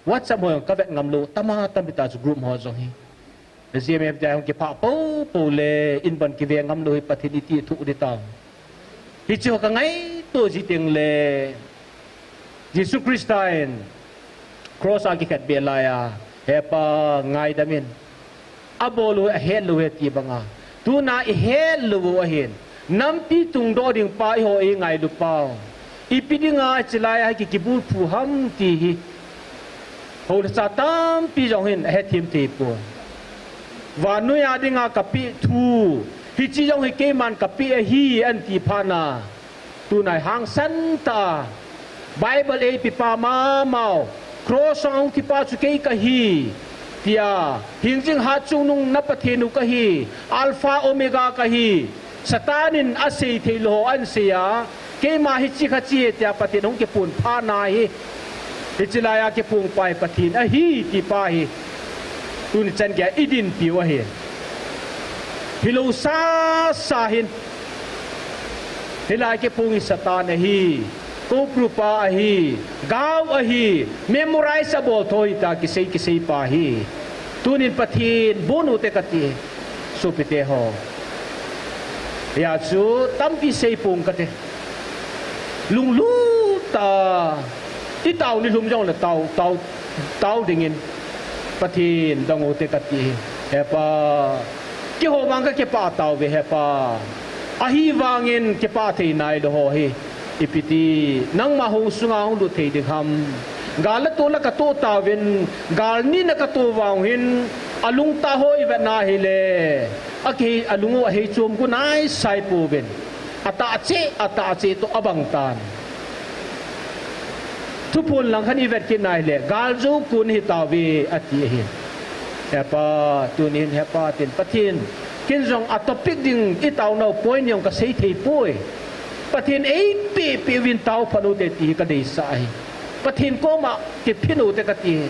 WhatsApp ho jong kavet ngam lou, tama tampi ta chu group ho jong hi. GMFDI hung kiphah popo le in ban kive ngam lou hi Pathen iti thuh ding tao. Hiche ho kangaito ji teng le Jesu Christa in cross a kikhetbeh lai a, He Pa, ngaidam in. Abol u ahet lou ahi ti banga. Tuna ihet lou u ahin. Nampi tungdoh ding pa eiho eingailu pau. Ipi dinga hiche lai a hi ki, kibulphu ham ti hi. Houlhacha tampi jong hin ahethem thei poi. Vannoi a dinga kapeh thu. Hiche jong hi keiman kapeh ahi anti phat na. Tunai hangsan tah a, Bible eipepa mamau, cross a hung thipa chu kei kahi, tia, hingjing hatchungnung na Pathen u kahi, Alpha Omega kahi, Satan in asei theilou ho ahin sei a, keima hiche kha che tia Pathen hung kiphong phat na hi, hiche lai a kiphong pa hi Pathen ahi ti pa hi, tuni chan geiya idinpi u ahi. Hilou sasa hin, hilai kiphong hi Satan ahi, kouprupa ahi, gao ahi, memorize abol tho ahi tia kisei kisei pa hi. Tunin Pathen bon u te kati, sopite ho. Hia chu tampi sei pong kate. Lunglut tah a, itao nilhum jongle tao, tao, tao dingin Pathen dong u te kati hi. He Pa, keiho vang kakipah tauve He Pa. Ahivangin kipah thei nailou ho hi. Ipi ti, nangma hou sunga hung lut thei ding ham. Gal le tol a katoh tauvin, gal nina katoh vang hin, alungtah ho ivet na hile, akihei, alung u ahei chom gu naisai pouvin. Atah cheh, atah cheh toh abang tan. Thuphon lang khan ivet kit na hile, gal jou kon hitauve, ati ahi. He Pa, tunin He Pa tin, Pathen, ken jong a topic ding itao nau point jong kasei thei poi. Pathen eipeh peh uvin tao phat u te ti hi kadeisah ahi. Pathen koma kiphin u te kati.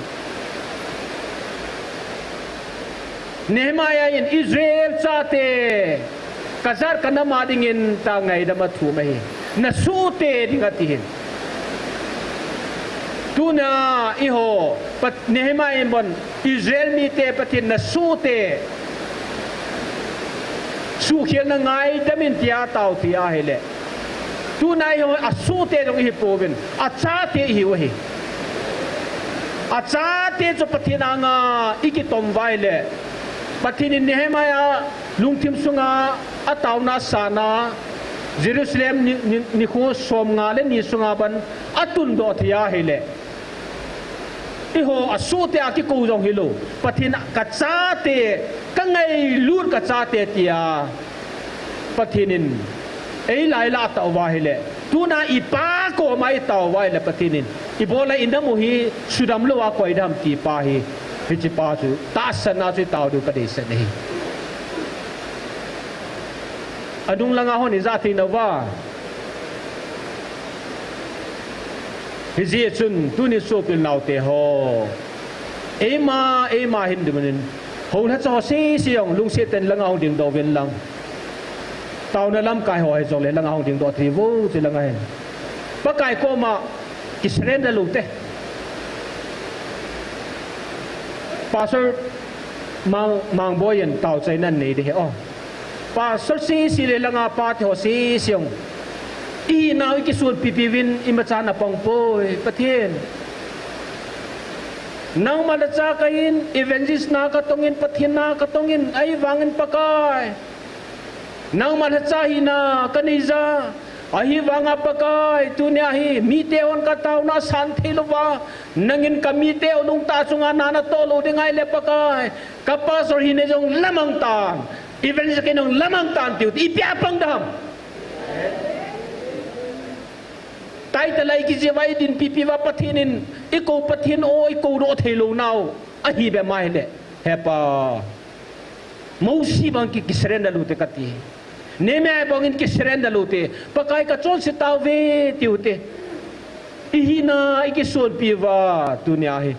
Nehemiah in Israel chate kajat kanam a dingin tia ngaidam athum ahi. Nasohte ding ati hin. Tuna eiho, Pat-, Nehemiah in bon Israel mite Pathen nasohte suhkhelna ngaidam in tia tao thei ahile. Tuna eiho asohte jong ihi pouvin, achate ihiu ahi. Achate chu Pathen anga ikitom uva ahile, Pathen in Nehemiah lungthim sunga ataona asana, Jerusalem ni, ni, nikho somnga le ni sunga ban atundoh thei ahile. Eiho asohte a kikou jong hilou, Pathen kachate, kangailut kachate tia Pathen in eilailah tauva ahile, tuna ipa koma itao uva ahile Pathen in, ibola inam u hi sudam lou a koi dam ti pa hi, hiche pa chu tahsan a chu itao diu kadeisah ahi. Anung langa hon ijat thei nauva. Hijeh chun tuni sopil naote ho, eima, eima hin dimin, houlhacha ho sese jong lungset tah in langa hung dingdoh uvin lang. Taona lamkai ho hijongle langa hung dingdoh thei uvo, che langa hin. Pakai koma kisurrender lou te. Pastor Mang, Mangboi in taochaina anei ding ahi o. Pastor sese le langa pate ho sese jong, ihinau ikisonpipi uvin imacha napang poi, Pathen. Nangma lhacha kahin, evangelist na katongin, Pathen na katongin, ahivangin Pakai, nangma lhacha hina kaneija, ahivanga Pakai, tunia hi mite hon kataona asan theilouva, nangin kamite u lungtah chunga na natoh lou ding ahile Pakai, ka pastor hina jong lamang tan, evangelist kei jong lamang tan tiu, ipi a pang dam. Taita lai kijeh uva idinpipi uva Pathen in, ikou Pathen o, ikoudoh theilou nau ahi bep ahile, He Pa, Mosi bang ki, kisurrender lou te kati. Nehemiah bangin kisurrender lou te. Pakai kachonse tauve tiu te. Ihina ikisonpi uva tunia hi.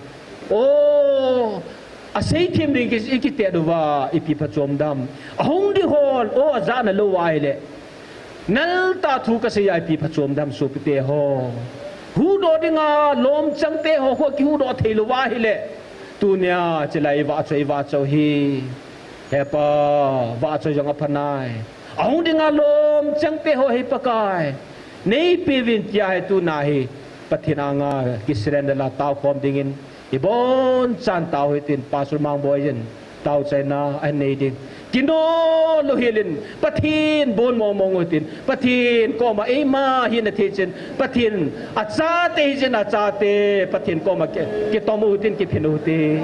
O, aseithem ding ki, ikitet uva ipi phachom dam. Ahung ding hon, o, ajahna lou ahile. Nalta thu kasei a ipi phachom dem sopite ho. Huhdoh dinga lomchang te ho khu kihuhdoh thei lou va ahile. Tunia chilai vahchoi vahchoi hi. He Pa, vahchoi jong aphanai. Ahung dinga lomchang te ho hi Pakai. Neipeuvin tia hi tuna hi. Pathen anga kisurrender la taokhom dingin. Ibonchan tao hitin, Pastor Mangboi in. Taochaina anei ding. Kino lou hilin, Pathen bon mong mong utin. Pathen koma eima hina thei chin. Pathen achate hi chin achate. Pathen koma ki, kitom utin kiphin utin.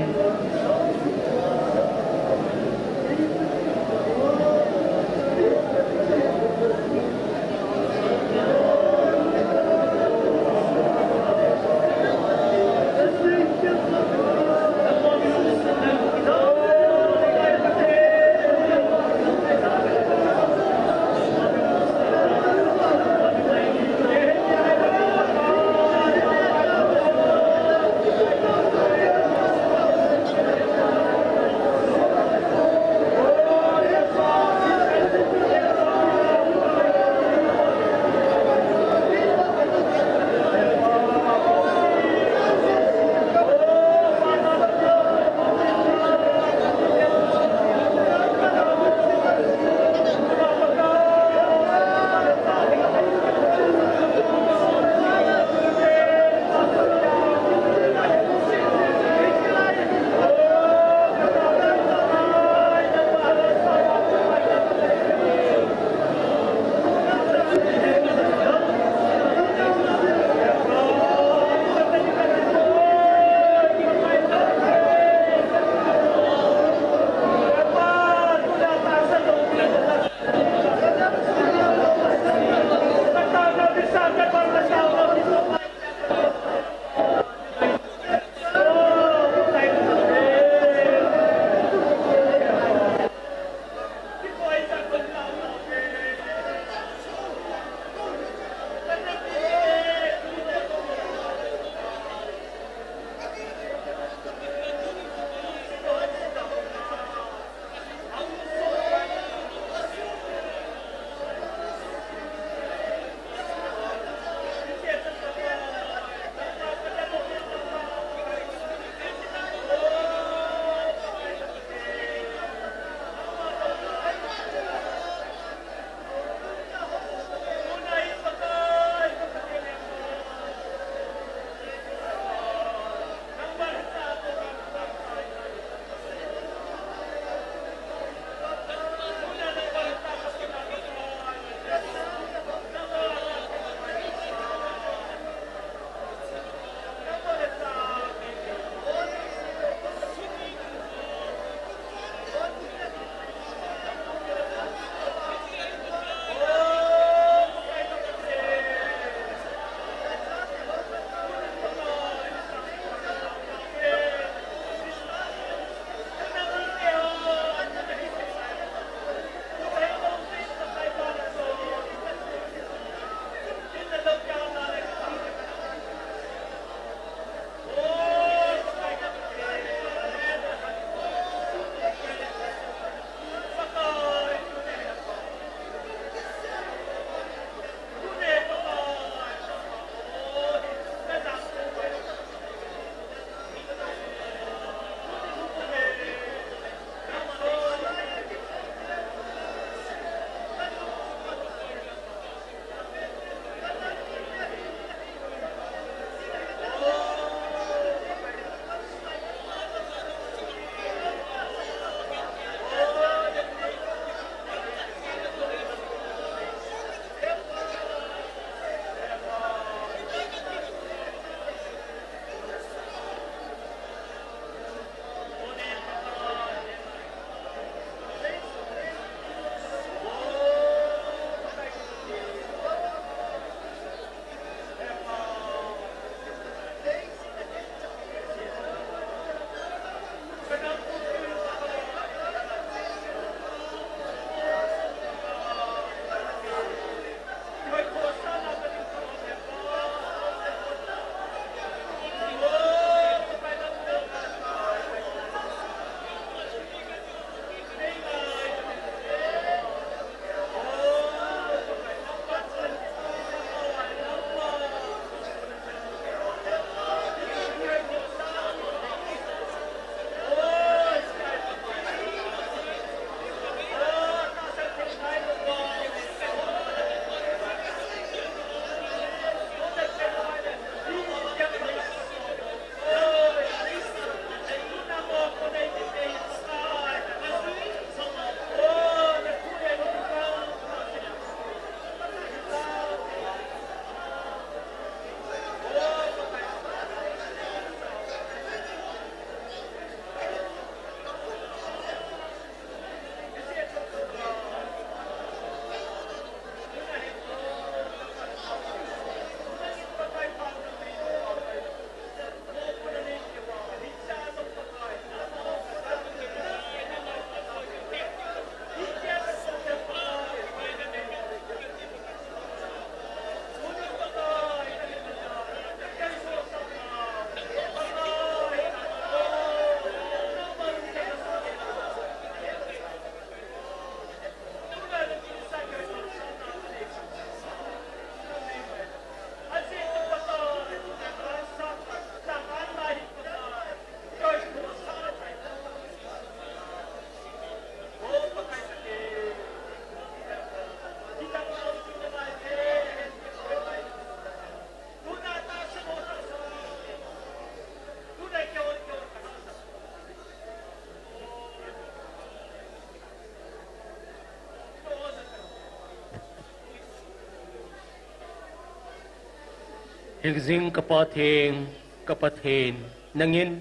Hingjing ka Pathen, ka Pathen, nangin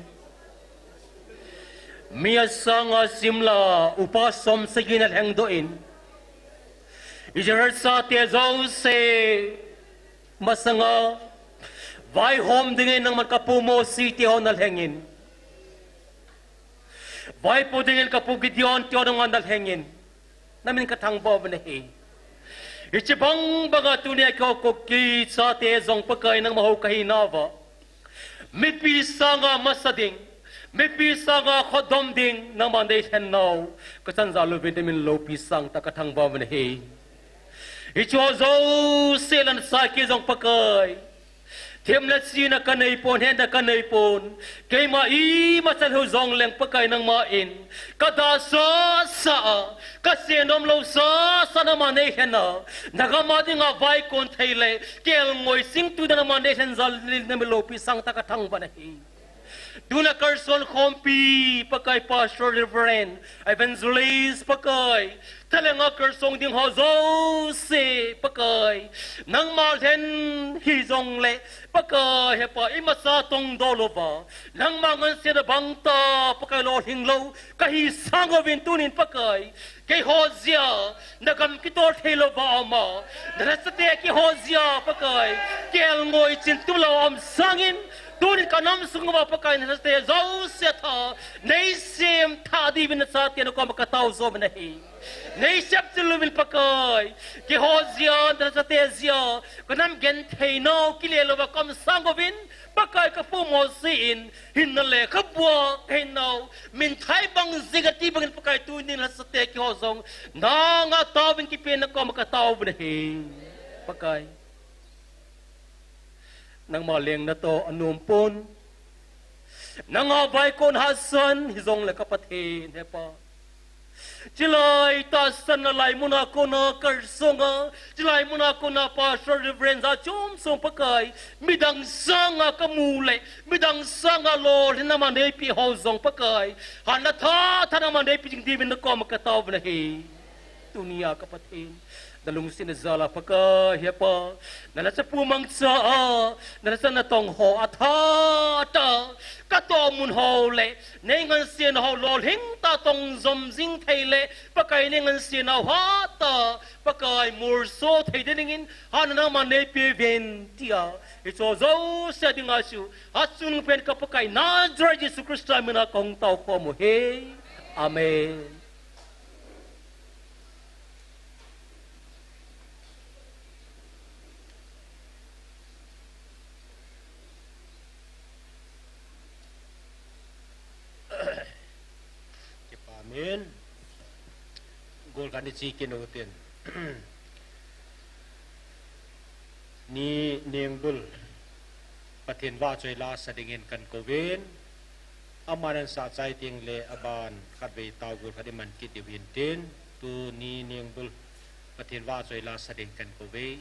mi asanga simla upa som sagi nalhengdoh in, Israel chate jouse masanga vaihom dingin nangman ka pu Mosi teho nalhengin, vaipo dingin ka pu Gideon teho nangman nalhengin, namin ka thangvah uvin ahi. Hiche bang banga tunia keiho Kuki chate jong Pakai nangma hou kahi nauva, mipi sanga masa ding, mipi sanga khodom ding nangman neilhen nau ka chanjal uvin, namin loupi sangtah ka thangvah uvin ahi. Hicheho jouse lhasam kei jong Pakai, themna china ka neipon, hetna ka neipon, keima ima chan hou jongleng Pakai nangman ka dahsah sah a, ka senom lou sah sah nangman neilhen a, nagam a dinga vaikon thei le kelngoi singtu nangman neilhen jal in, namin loupi sangtah ka thangvah uvin ahi. Tuna kalson khompi Pakai, Pastor, Reverend, Evangelist Pakai, thalhenga kalsong ding ho jouse Pakai, nangma lhen hijongle Pakai, hepa, imacha tongdoh louva, nangma ngansena bangtah Pakai lolhing lou kahi sanguvin tunin Pakai, keiho jeh a nagam kitol thei louva um a, nalhasate keiho jeh a Pakai, kelngoi chin tumlou a um sangin, tunin ka nam sunguva Pakai, nalhasate jouse tha neisem thah diuvin nachate nakoma ka tao jouvin ahi. Neisem chil uvin Pakai, keiho jeh a, nalhasate jeh a ka nam genthei nau kile louva ka um sanguvin, Pakai, ka pu Mosi in hinna lekhabua kahin nau minthai bang jing ati bangin Pakai, tunin lhasate keiho jong nanga taovin kipen nakoma ka taovin ahi. Pakai, nangma lengna toh anom pon, nanga vaikon hahsat hijongle ka Pathen hepa, chulai tahsan a laimuna kona kalsonga, chulai muna kona Pastor, Reverend, jachom chom Pakai, midang sanga kamu le midang sanga lolhinna nangman neipeh ho jong Pakai, hanna tha tha nangman neipeh jing diuvin nakoma ka taovin ahi. Tunia ka Pathen, nalungsetna jal a Pakai hepa, nalhacha pu mangcha a, nalhacha natong ho atha tah, katohmun ho le neingansena ho lolhing tah tong jom jing thei le Pakai, neingansena ho hatah Pakai, molso thei dingin hanna nangman neipeh uvin tia, hicheho jouse dinga chu hatchungnung pen ka Pakai Nazareth Jesu Christa mina kahung taokhom u ahi. Amen. Kipa amen. Gol khat ni chi kit utin. Ni Ningbul Pathen vahchoi la sa dingin kahin kouvin. Aman asah chai teng le aban khatvei tao gol khat iman kit diu hintin. Tuni Ningbul Pathen vahchoi la sa dingin kahin kouve.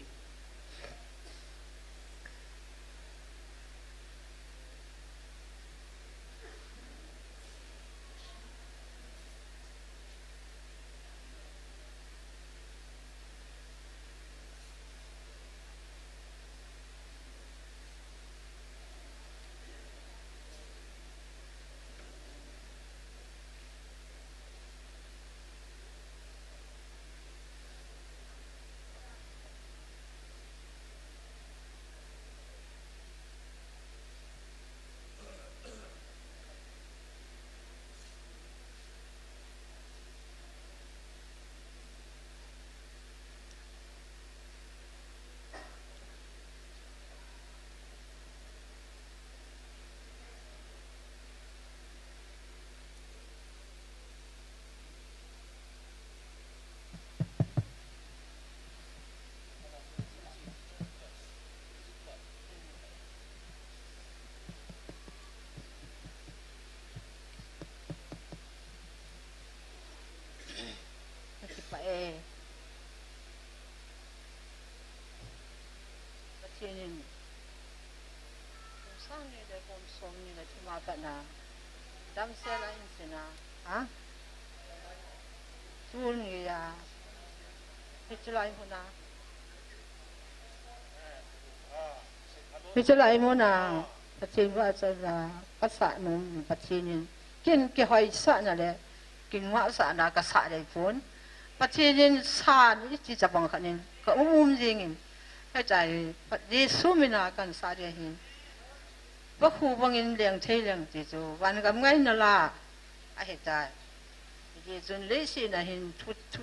Ka kipah e. Pathen in kum sang ni le kum som ni le thum a pat na damsel a insung a, ha? Tuni a, hiche lai hun a, Hiche lai muna Pathen vahchoi la kasah nom, Pathen in kin kihoisahna le kin vahsahna kasah dei pon. Pathen in san iti chabang khat in ka um um jingin, hitia hi Jesu mina kan sah ding ahin. Vakhu bangin leng thei leng ti chu van gam ngaina la ahitai. Hijeh chun leiset a hin thu, thu,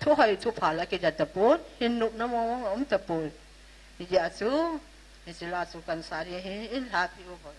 thu hoi thu pha la kija tapon, hin nopna mong mong aum tapon. Hijeh a chu, hiche la chu kan sah ding ahin, in lhapi u hoi.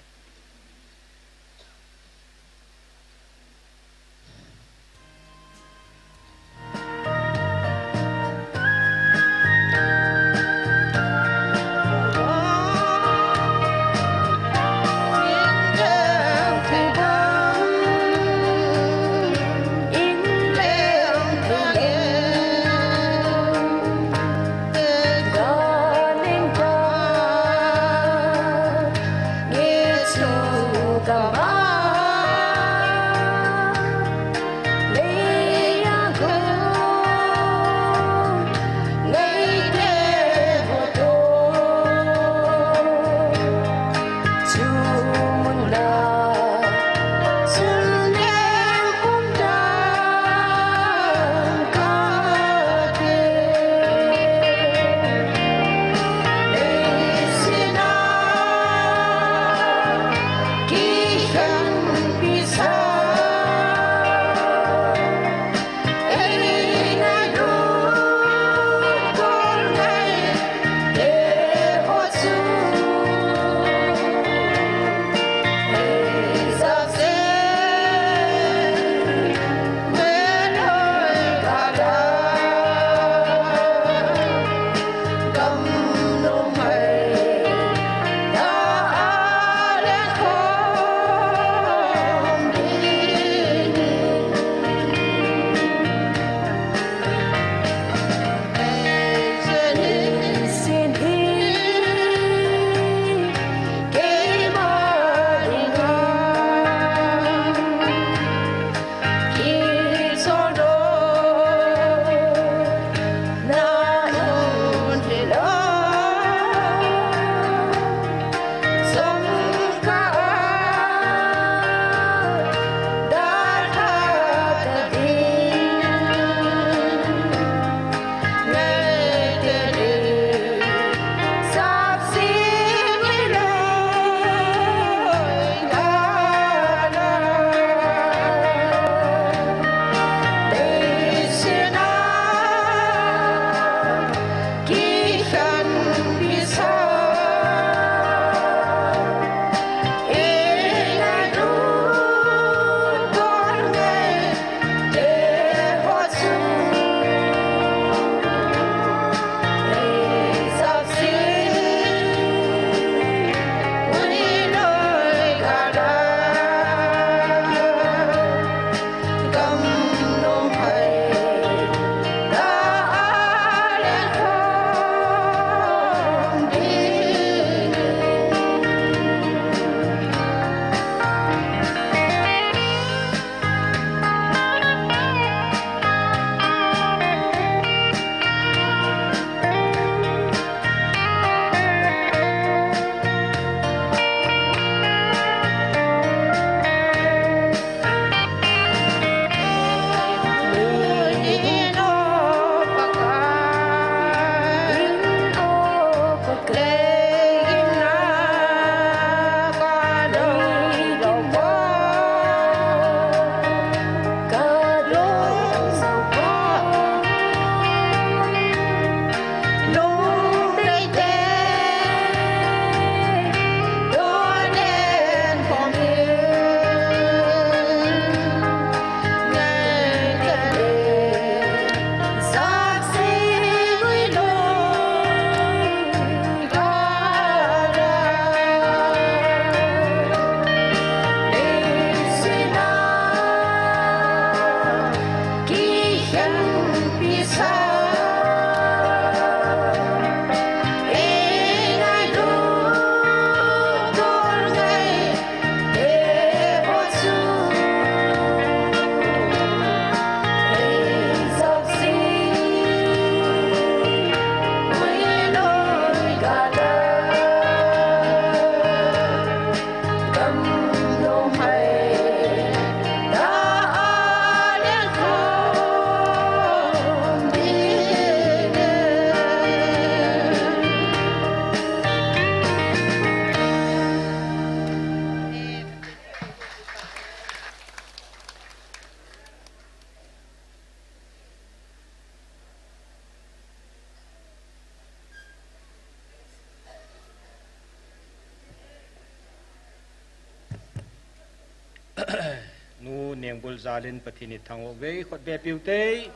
Kul jalin Pathen ithangvah uve, khut beh piu te.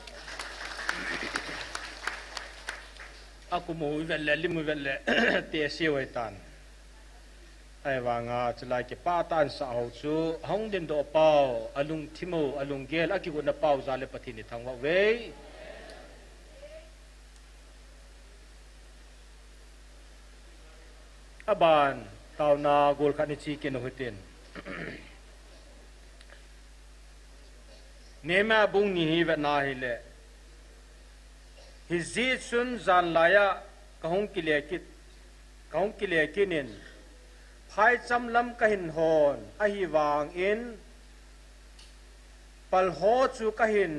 Akum u ivet le, lim u ivet le, te siu ai tan. Ahivanga chulai kipah tah in sah ho chu, hung dingdoh pau, alungthim u, alunggel, akigotna pau jal le Pathen ithangvah uve. Aban, taona gol khat ni chi kinu hitin. Nehemiah bung ni hi vetna hile. Hijeh chun janlai a kahung kile kit, kahung kile kit in. Phaicham lam kahin hon, ahivangin, pal ho chu kahin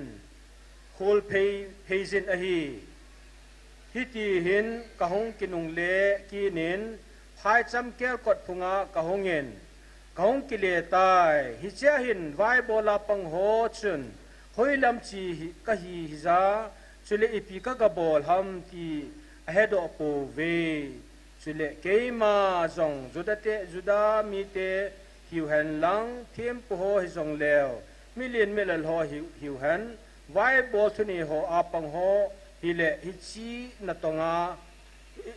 khol phei, phei jin ahi. Hiti hin kahung kinungle kit in, phaicham kelkot phunga kahung in, kahung kile tai. Hichea hin vaibol a pang ho chun, hoilam chi hi, kahi hija, chule ipi kagabol ham ti ahedoh pouve. Chule keima jong Juda te, Juda mite hiu hen lang, thempu ho hijong leu, milen milal ho hiu, hiu hen, vaibol thunei ho a pang ho hile hiche natonga,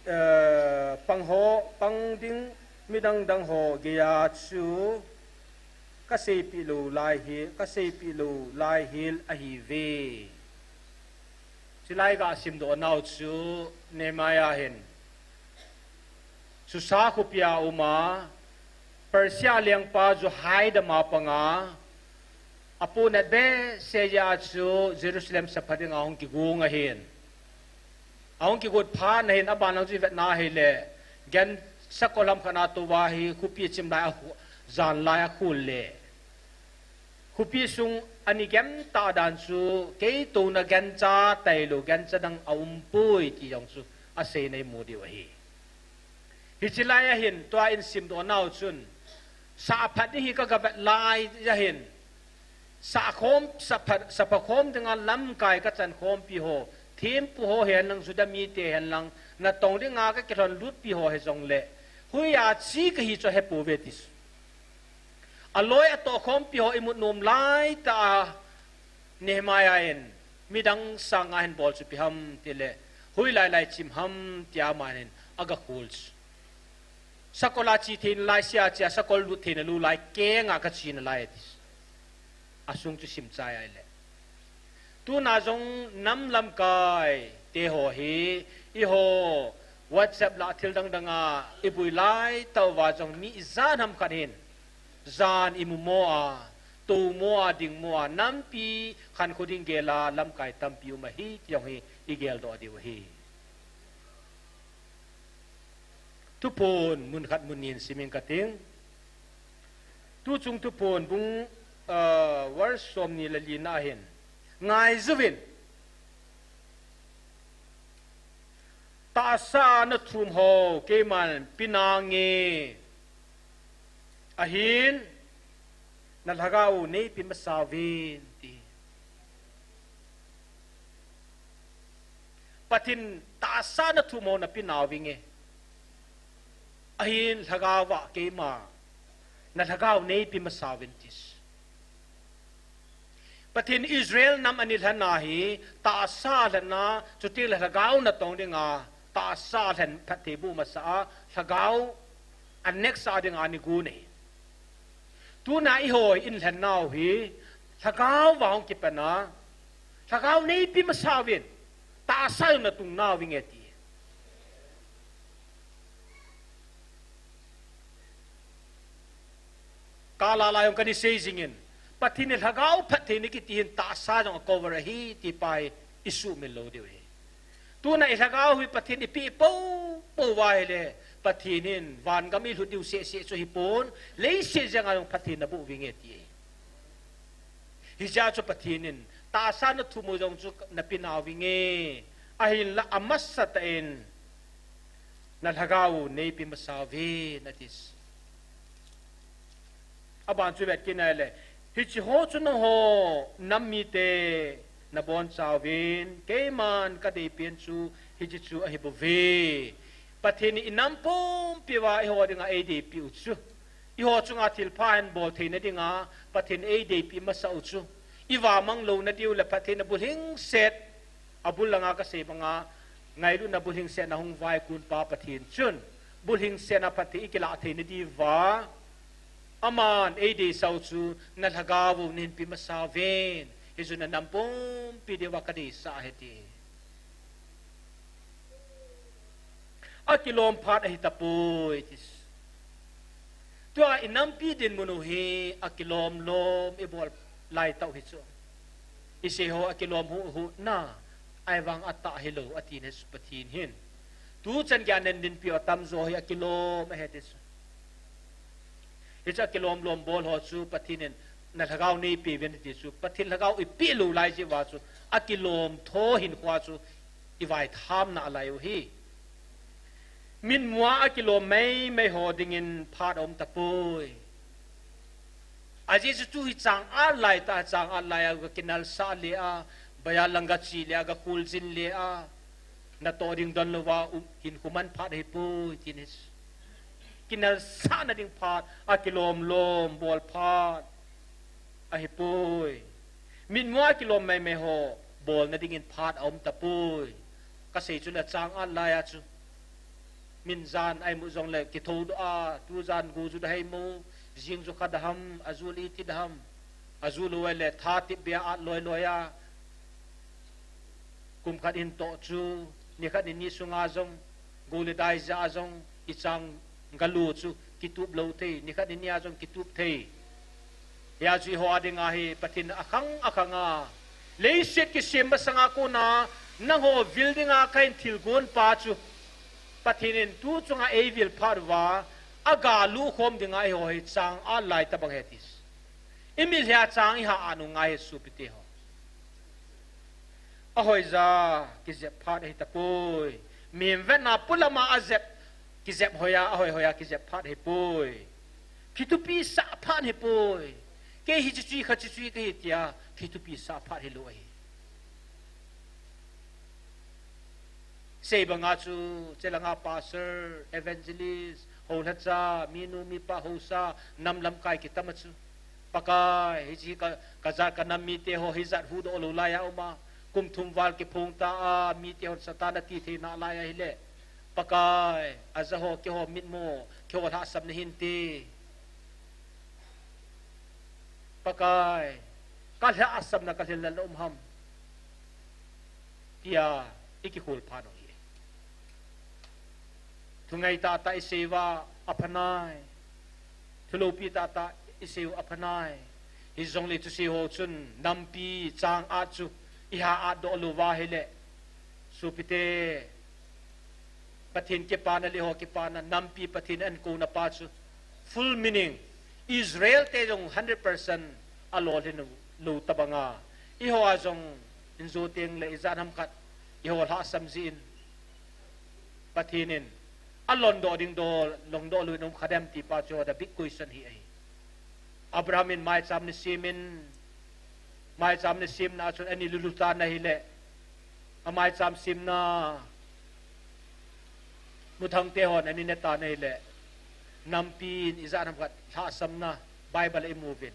eh, pang ho, pang ding midang dang ho geiya chu kaseipeh lou lai hi, kaseipeh lou lai hel ahiuve. Chulai kasimdoh nau chu Nehemiah hin Susa khopia uma, Persia lengpa Jehoiada ma panga, apu nat behseh jeh a chu Jerusalem sapha dinga hung kigong ahin. Ahung kigot phat nahin aban lang chu ivetna hile, gan sakol lam khat a touva hi khopi chim lai a khu-, jan lai a khul le. Khopi sung ani gem tah dan chu, kei touna gancha tailou, gancha dang aumpoi ti jong chu aseina imu diu ahi. Hiche lai ahin, tua isimdoh nau chun, sah phat ding hi kagavet lai ahin, sah khom, sah phat, sapha khom dinga lamkai kachan khompi ho, thempu ho hen lang, Juda mite hen lang, natong dinga kakilhon lutpi ho hijong le, hoiya che kahi chu ahepouve ti chu. Aloi atoh khompi ho imut nom laitah a Nehemiah in midang sanga hin bol chu ipi ham tile, hoilai lai chim ham tia aman hin agakhol chu. Sakol a che theina lai, sia che a sakol lut theina lou lai, kenga kache nalai ati chu. Asung chu sim chai ahile. Tuna jong nam lamkai te ho hi, eiho WhatsApp lah thil dang danga ibui laitah uva jong mi ijat ham khat hin, jan imu mo a, tou mo a, ding mo a, nampi khankho ding gel a lamkai tampi um ahi ti jong hi igeldoh diu ahi. Thuphon mun khat mun ni in sim inge kating. Tuchung Thuphon bung, ah, verse somni le lina hin, ngaijuvin, tahsa nathum ho keiman pe nange, ahin nalhagao u neipe masa uvin ti. Pathen tahsa nathum ho nape nauvinge, ahin lhagao va keima nalhagao neipe masa uvin ti chu. Pathen Israel nam anilhen a hi tahsa lhenna, chuti le lhagao natong dinga tahsa lhen phatthei boh masa a, lhagao anext a dinga anigon ahi. Tuna eiho inlhen nau hi lhagao va hung kipan a, lhagao neipe masa uvin, tahsa jong natung nauvinge ti. Kala la jong kana sei jingin, Pathen in lhagao phattheina kiti hin tahsa jong acover ahi ti pa hi isuhmil lou diu ahi. Tuna ilhagao hi Pathen in eipeh poupou uva ahile, Pathen in vangam ilhut diu sehseh chu hipon, leiset jenga jong phattheina boh uvinge ti ahi. Hijeh chun Pathen in tahsa nathum u jong chu nape nauvinge, ahinla amasatah in nalhagao u neipe masa uvin ati chu. Aban chu vet kit nale, hiche ho chu nangho nam mite nabonchauvin, keiman kadeipen chu hiche chu ahibouve. Pathen in inam pumpi uva eiho dinga eideipeh u chu Eiho chunga thilpha hin bol theina dinga Pathen eideipi masa u chu, ivamang louna diu le Pathen abulhingset, abul langa kasei banga, ngailutna bulhingsetna hung vaikun pa Pathen chun, bulhingsetna phatthei ikilah theina diuva, aman eideisah u chu, na lhagao u neihin pe masa uvin, hichu na nam pumpi diuva kadeisah ahi ti. Akilom phat ahitapoi, ati. Tua inampi dinmun u hi akilom lom ibol laitah u hichu. Isei ho akilom huhhut na, ahivang atah hilou, ati na Pathen hin. Tuchan geiya nei dinpi u atamjo hi akilom ahi ati. Hichu akilom lom bol ho chu Pathen in na lhagao neipeh uvin ati chu. Pathen lhagao ipeh lou lai jeh uva chu akilom tho hinkho chu ivaitham nalai u hi. Mitmua akilom meimei ho dingin phat aum tapoi. Ajeh chu tu hi chang at laitah, chang at laiya ga kinalsah le a, baiya lang gache le a, ga kholjin le a, natoh ding don louva um, hinkho man phat ahipoi, ati. Kinalsahna ding phat, akilom lom bol phat ahipoi. Mitmua akilom meimei ho bolna dingin phat aum tapoi. Kasei chu le chang at laiya chu. Min jan a imu jongle kithodoh a, tujan go ju da hei mo, jing ju kha da ham, ajul iti da ham, ajul u le tha tip bia at loi loi a, kum khat hin toh chu, nikhat nini sunga jong, go le dai ja a jong, ichang galu chu kitup lou thei, nikhat nini a jong kitup thei. Hia chu eiho a dinga hi Pathen akhang akhang a. Leiset kisem masanga kona, nangho vil dinga kahin thilgon pa chu. Pathen in tu chunga eivil phat uva, agalu khom dinga eiho hi chang at lai tabang ahi ati. Imit lhea chang iha at u ngai ahi sopite ho. Ahoiya kijep phat ahitapoi. Mihem vetna polama ajep, kijep hoiya, ahoi hoiya kijep phat ahipoi. Kithupisah phat ahipoi. Kei hi chuche kha chuche kahi tia, kithupisah phat hilou ahi. Sei banga chu, chelanga pastor, evangelist, houlhacha, minu, mipa, haosa, nam lamkai kitam a chu. Pakai, hiche ka, kajat kanam mite ho, hijat huhdoh lou laiya uma. Kum thum val kiphong ta a, mite hon Satan ati thei nalai ahile. Pakai, aja ho, keiho mitmu, keiho lhahsamna hinte. Pakai, kalhahsamna kalhilna um ham. Tia, ikikhol phat u hi. Thungai tahtah isei uva aphanai. Thuloupi tahtah isei u aphanai. Hijongle thusei ho chun nampi chang at chu iha atdoh lou uva ahile. Sopite, Pathen kipana le eiho kipana, nampi Pathen ahin kouna pa chu. Full meaning, Israel te jong hundred percent alolhin lou tabanga. Eiho a jong injo tengle ijat ham khat, eiho lhahsam jeh in. Pathen in, alondoh ding dol, longdoh lou in um kha dem ti pa chu the big question hi ahi. Abraham in maicham ana sem in, maicham ana semna a chun ana lulu tan ahile, amaicham semna, muthang te hon ana ne tan ahile, nampi in ijat ham khat lhahsamna, Bible a imu uvin.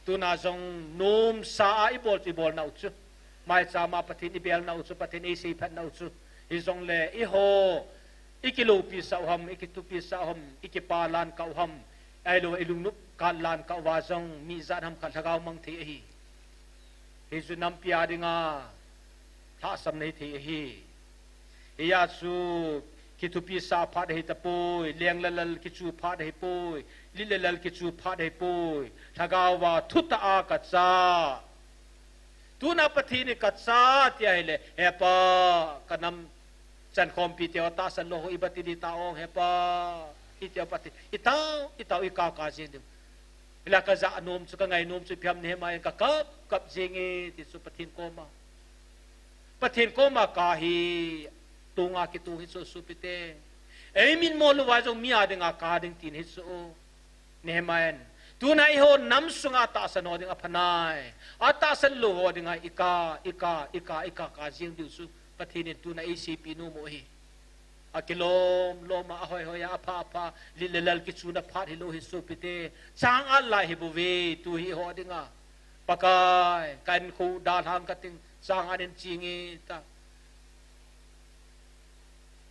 Tuna jong nomsa a ibol chu ibolna u chu. Maicham a Pathen ibelna u chu, Pathen eiseiphatna u chu. Hijongle eiho, ikiloupisah u ham, ikithupisah u ham, ikipalan kah u ham, ahilou ilungnop katlan kah uva jong mi ijat ham khat lhagao mang thei ahi. Hichu nampi a dinga lhahsamna hithei ahi. Hia chu kithupisah phat ahitapoi, leng le lal kichu phat ahipoi, lit le lal kichu phat ahipoi, lhagao va thutah a kacha. Tuna Pathen in kacha tia ahile, He Pa, kanam chankhompi te ho tahsan lou ho iba ti ding ta ong, He Pa, iti a Pathen, itao, itao, ikah kah jeng diu. Hila kajah nom chu, kangainom chu ipi ham Nehemiah in kakap kap jenge ti chu Pathen koma. Pathen koma kah hi, tonga kitong hi chu sopite. Eimitmo louva jong mi a dinga kah ding tin hi chu. Nehemiah in. Tuna eiho nam sunga atahsan ho ding aphanai. Atahsan lou ho dinga ikah, ikah, ikah, ikah kah jeng diu chu Pathen in tuna eiseipeh nom u ahi. Akilom lom a, ahoihoi a, apha apha, lilelal kichuna phat hilou hi sopite. Chang-at lai hi bouve, tu hi eiho dinga. Pakai, ka inko dalhang kating, chang-at in ching e ta.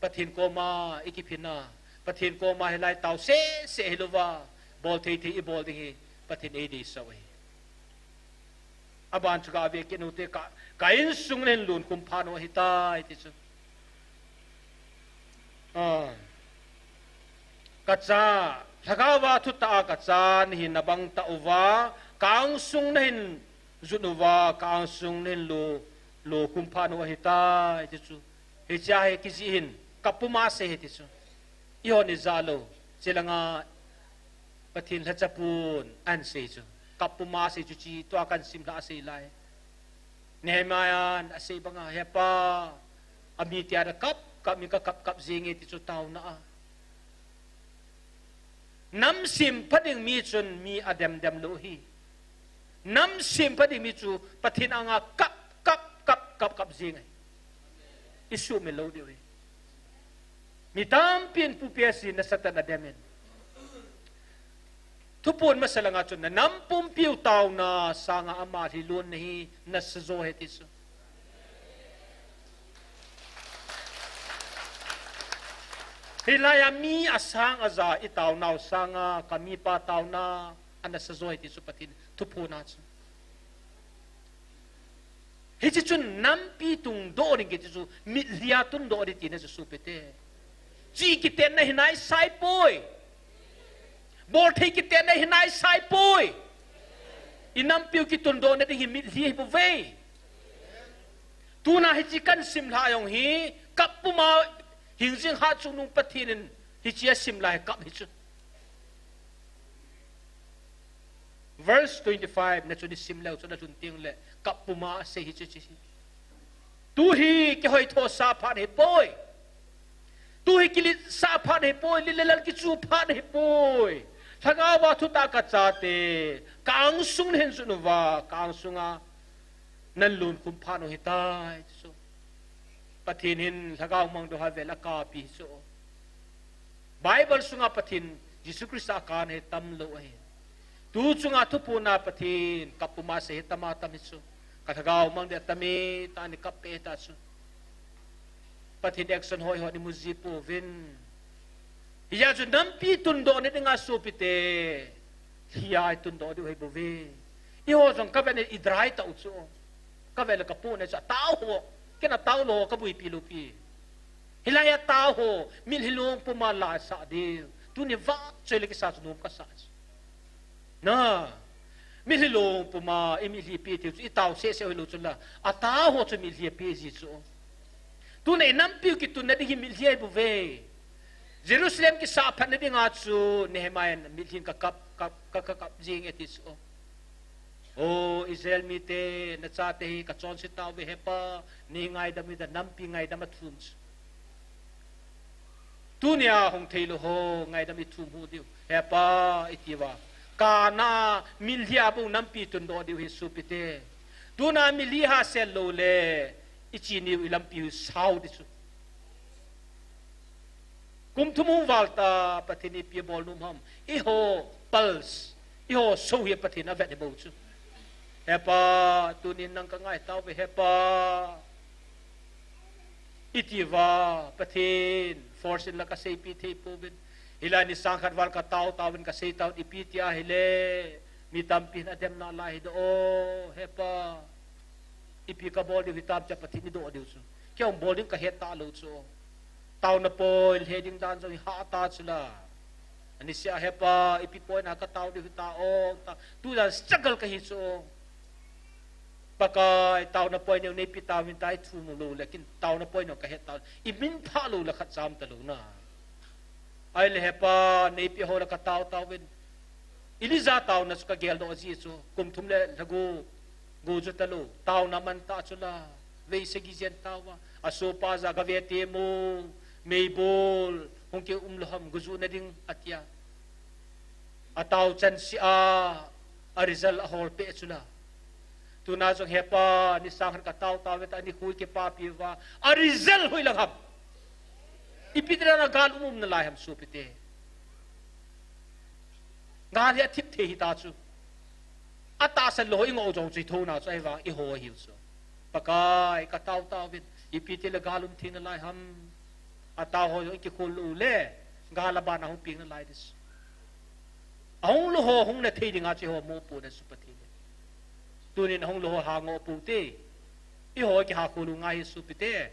Pathen koma ikiphin a, Pathen koma hilai tao sese hilouva, bol thei thei ibol ding hi Pathen eideisah u ahi. Aban chu gave kit u hite, ka, ka insung nahin lonkhum phat u ahitai ti chu. Ah. Kacha, lhagaova thutah a kacha nahin nabang tah uva, ka angsung nahin jun uva, ka angsung nahin lo, lokhum phat u ahitai ti chu. Hichea hi kijih hin, kap puma asei hi ti chu. Eihon ijah lou, chulanga Pathen lhacha pun ahin sei chu. Kap puma asei chu chi, tua kahin simlhah asei lai. Nehemiah in asei banga, Hepa, amite a kap, kap, mi ka kap, kap jing e ti chu taona a. Nam sempha ding mi chun mi adem dem lou hi. Nam sempha ding mi chu Pathen anga kap, kap, kap, kap, kap jing ahi. Isuhmil lou diu ahi. Mi tampin pupi asin nasatah in adem in. Thuphon masa langa chun na nam pumpiu taona sanga ama lhilon na hi nasa jo ahi ti chu. Hilai a mi asang aja itaonau sanga ka mipa taona anasa jo ahi ti chu Pathen thuphon a chu. Hiche chun nampi tungdoh ding kiti chu mitlhi a tundoh ding tina chu sopite. Chi kitenna hi naisai poi. Bolthei kitenna hi naisai poi. Inampiu kitundohna ding hi mitlhi ahi bouve. Tuna hiche kahin simlhah jong hi kap puma hingjing hatchungnung Pathen in hiche asim lai kap hi chu. Verse twenty-five na chu isim leu chun alhun tengle kap puma asei hi chu chi hi. Tu hi kihoithosah phat ahipoi. Tu hi kiletsah phat ahipoi, lilelal kichu phat ahipoi. Lhagaova thutah a kachate, ka angsung nahin jun uva, ka angsunga nahin lonkhum phat u ahitai ti chu. Pathen hin lhagao mangdoh a vel akapi chu. Bible sunga Pathen Jesu Christa akap hi tamlou ahi. Tu chunga thuphon a Pathen kap puma asei hi tam a tam hi chu. Ka lhagao mang ding atam e, tani kap e ta chu. Pathen action hoiho imu ji pouvin. Hijeh chun nampi tundohna dinga sopite. Lhia itundoh diu ahi bouve. Eiho jong kavet le idry tau chu. Kavet le kapohna chu atao ho. Ken atao lou ho kabuipi lou pi. Hilai a tao ho, mitlhi long puma la sah diu. Tuni vah choi le kisa chu nom kasah chu. Na, mitlhi long puma, imitlhi pi tiu chu, itao sese hilou chu la. Atao ho chu mitlhi pi ji chu. Tuna inampiu kitunna ding hi mitlhi ahi bouve. Jerusalem kisah phatna dinga chu, Nehemiah in mitlhi in ka kap, kap, ka, ka kap jing e ti chu. O Israel mite, nachate hi kachonse tauve Hepa, nei ngaidam in da nampi ngaidam athum chu. Tunia hung thei lou ho, ngaidam ithum hu diu. Hepa, iti uva. Kana, mitlhi a bou nampi tundoh diu hi sopite. Tuna mitlhi ha sel lou le, ichi niu ilampi hu sao di chu. Kum thum hung val ta, Pathen ipi abol nom ham. Eiho pulse, eiho sou hi Pathen avet hi bou chu. Hepa, tunin nang kangai tauve Hepa. Iti uva, Pathen, force in la kaseipi thei pouvin. Hilai ni sang khat val katao tauvin kasei tauvin ipi ti ahile. Mi tampin adem nalai hi doh o, Hepa. Ipi kabol diu hitam tia Pathen idoh diu chu. Kei jong bol ding kahet talou chu. Taona poi, lhe ding dan jong iha ta chu la. Anisea Hepa, ipi poina katao diu hita o, ta. Tujan struggle kahi chu. Pakai, taona poi neo neipi tauvin ta ithum lou le, ken taona poi neo kahet ta. Imin pha lou le khat cham talou na. Ahile Hepa, neipi ho le katao tauvin. Elijah taona chu kageldoh ji chu, kum thum le lha gup, gup chu talou, taona man ta chu la, vei sagi jen taova, asopa ja gave temo, meibol, hung kium lou ham, gujuh na ding, atia. Atao chan seh a, a result ahol peh chu la. Tuna jong Hepa, ni sang khat katao tao ve ta, ni khu kipapi uva, a result hoilang ham. Ipi ti dan a gal um um nalai ham sopite. Gal hi athip thei hita chu. Atahsan lou ho ingoh jong chu ithona chu ahivang iho ahiu chu. Pakai, katao tao vin, ipi ti le gal um thei nalai ham. Atao ho jong ikikhol lou le, gal abana hung peng nalai ding chu. Ahung lou ho hung na thei dinga chu iho mopo na su Pathen. Tunin ahung lou ho ha ngoh pou te. Iho kiha khol u ngai hi sopite.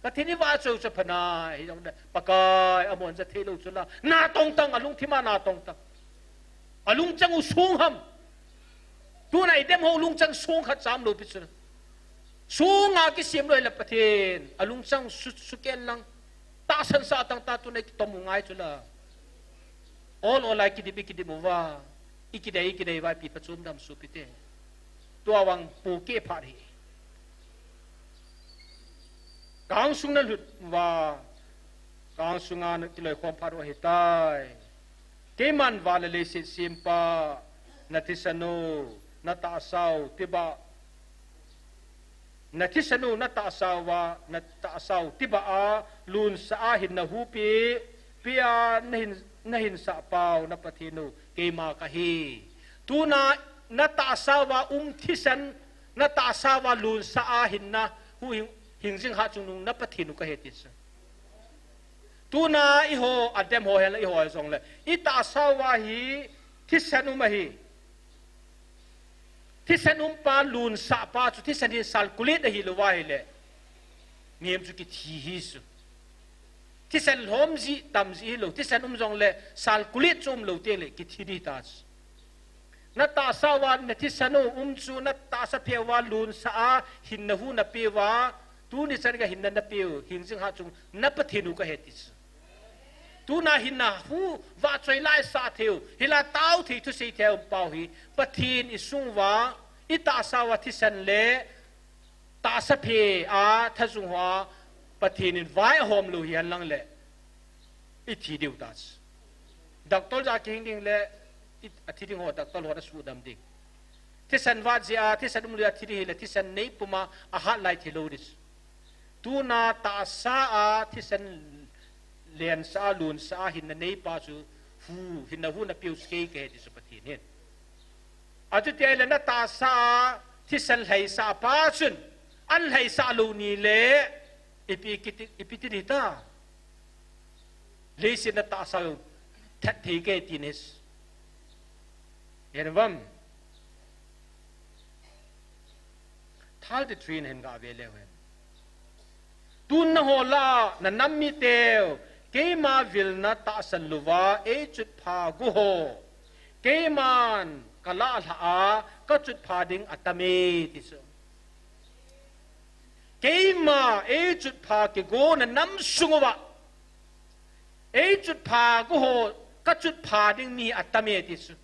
Pathen i vahchoi chu pha nai, hijong le Pakai, amon ja thei lou chu la. Na tong tang, alungthim a na tong tang. Alungchang u song ham. Tuna idem ho lungchang song khat cham lou pi chu la. Song a kisem lou le Pathen, alungchang su, suken lang. Tahsan sah tang ta tuna ikitom u ngai chu la. Ol ol a ikidim, ikidim uva. Ikidei, ikidei uva ipi phachom dem sopite. Tua vang pohkeh phat hi. Kang sung na lut uva. Kang sunga na kiloikhom phat u ahitai. Keiman van le leiset sempa, na thisan u, na tahsa u, tibah, na thisan u, na tahsa uva, na tahsa u, tibah a, lunsah a hinna hu pi, pi a, na hin, na hinsah pau, na Pathen u, keima kahi. Tuna, na tahsa uva um thisan, na tahsa uva lunsah a hinna hu hing, hingjing hatchungnung, na Pathen u kahi ti chu. Tuna iho, adem ho hen la iho jong le. I tahsa uva hi, thisan um ahi. Thisan um pa lunsah pa chu, thisan hi circulate ahi lou va ahile. Mihem chu kithi hi chu. Thisan lhom ji, tam ji hi lou. Thisan um jong le, circulate chu um lou teng le, kithi ding ta chu. Na tahsa uva, na thisan u um chu, na tahsa phe uva lunsah a, hinna hu na pe uva, tuni chan gei hinna na pe u, hingjing hatchung, na Pathen u kahi ti chu. Tuna hinna hu, vahchoi laisah thei u, hila tao thei thusei thei u pau hi, Pathen i sung uva, i tahsa uva thisan le, tahsa phe a, thajung hoa, Pathen in vai ahom lou hi hen lang le, i thi diu ta chu. Doctor ja kihing ding le, i, athi ding ho, doctor ho na sudam ding. Thisan vat jeh a, thisan um lou a thi ding hile, thisan nei puma, ahat lai thi lou ding chu. Tuna tahsa a, thisan lensah a, lunsah a, hinna nei pa chu, hu, hinna hu na pe u chu kei kahi ti chu Pathen hin. Achuti ahile na tahsa a, thisan lhaisah pa chun, an lhaisah lou ni le, ipi kiti, ipi ti ding ta. Leiset na tahsa u, that thei kei ti nis. Hen vam. Thirty-three na hin ga ve leu hen. Tun na ho la, na nam mi teu, keima vil na tahsan lou va, ei chutpha gu ho. Keiman, ka lah lha a, ka chutpha ding atam e, ti chu. Keima, ei chutpha kigo na nam sung uva. Ei chutpha gu ho, ka chutpha ding mi atam e ti chu.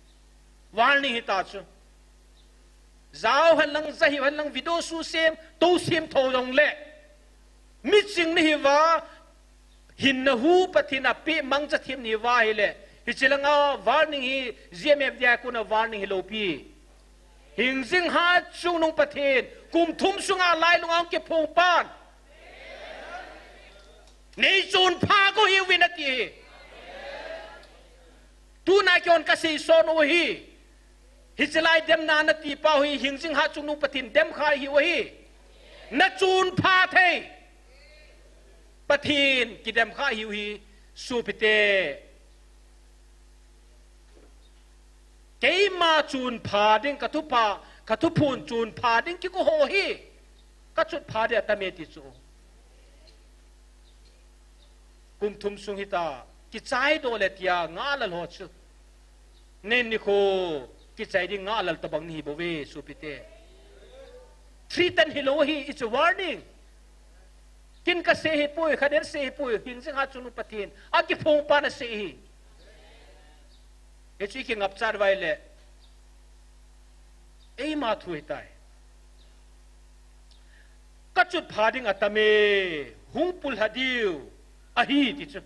Warning hita chu. Jao hen lang, jahiu hen lang, video su sem, tou sem tho jong le. Miching nahi uva, hinna hu Pathen a pe mangcha them nahi uva ahile. Hiche langa warning hi, G M F D I a kona warning hi lou pi. Hingjing hatchungnung Pathen, kum thum sunga lailung a hung kiphong pan. Nei chun pha gu hiuvin ati hi. Tuna kihon kasei son u hi. Hiche lai demna nati pau hi, hingjing hatchungnung Pathen dem kha hiu ahi. Na chun pha thei. Pathen kidem kha hiu hi, sopite. Keima chun pha ding ka thupha, ka thuphon chun pha ding kigo ho hi. Ka chutpha ding atam e ti chu. Kum thum sung hita, kichai doh le tia, nga la lho chu. Nei nikho, kichai ding nga lal tabang nahi bou ve, sopite. Threaten hilou hi, it's a warning. Kin kasei hipoi, khaden sei hipoi, hingjing hatchungnung Pathen. Akiphong pa na sei hi. Hichu ikingapchat uva ahile. Eima thu hitai. Ka chutpha ding atam e, hung pul lha diu ahi ti chu.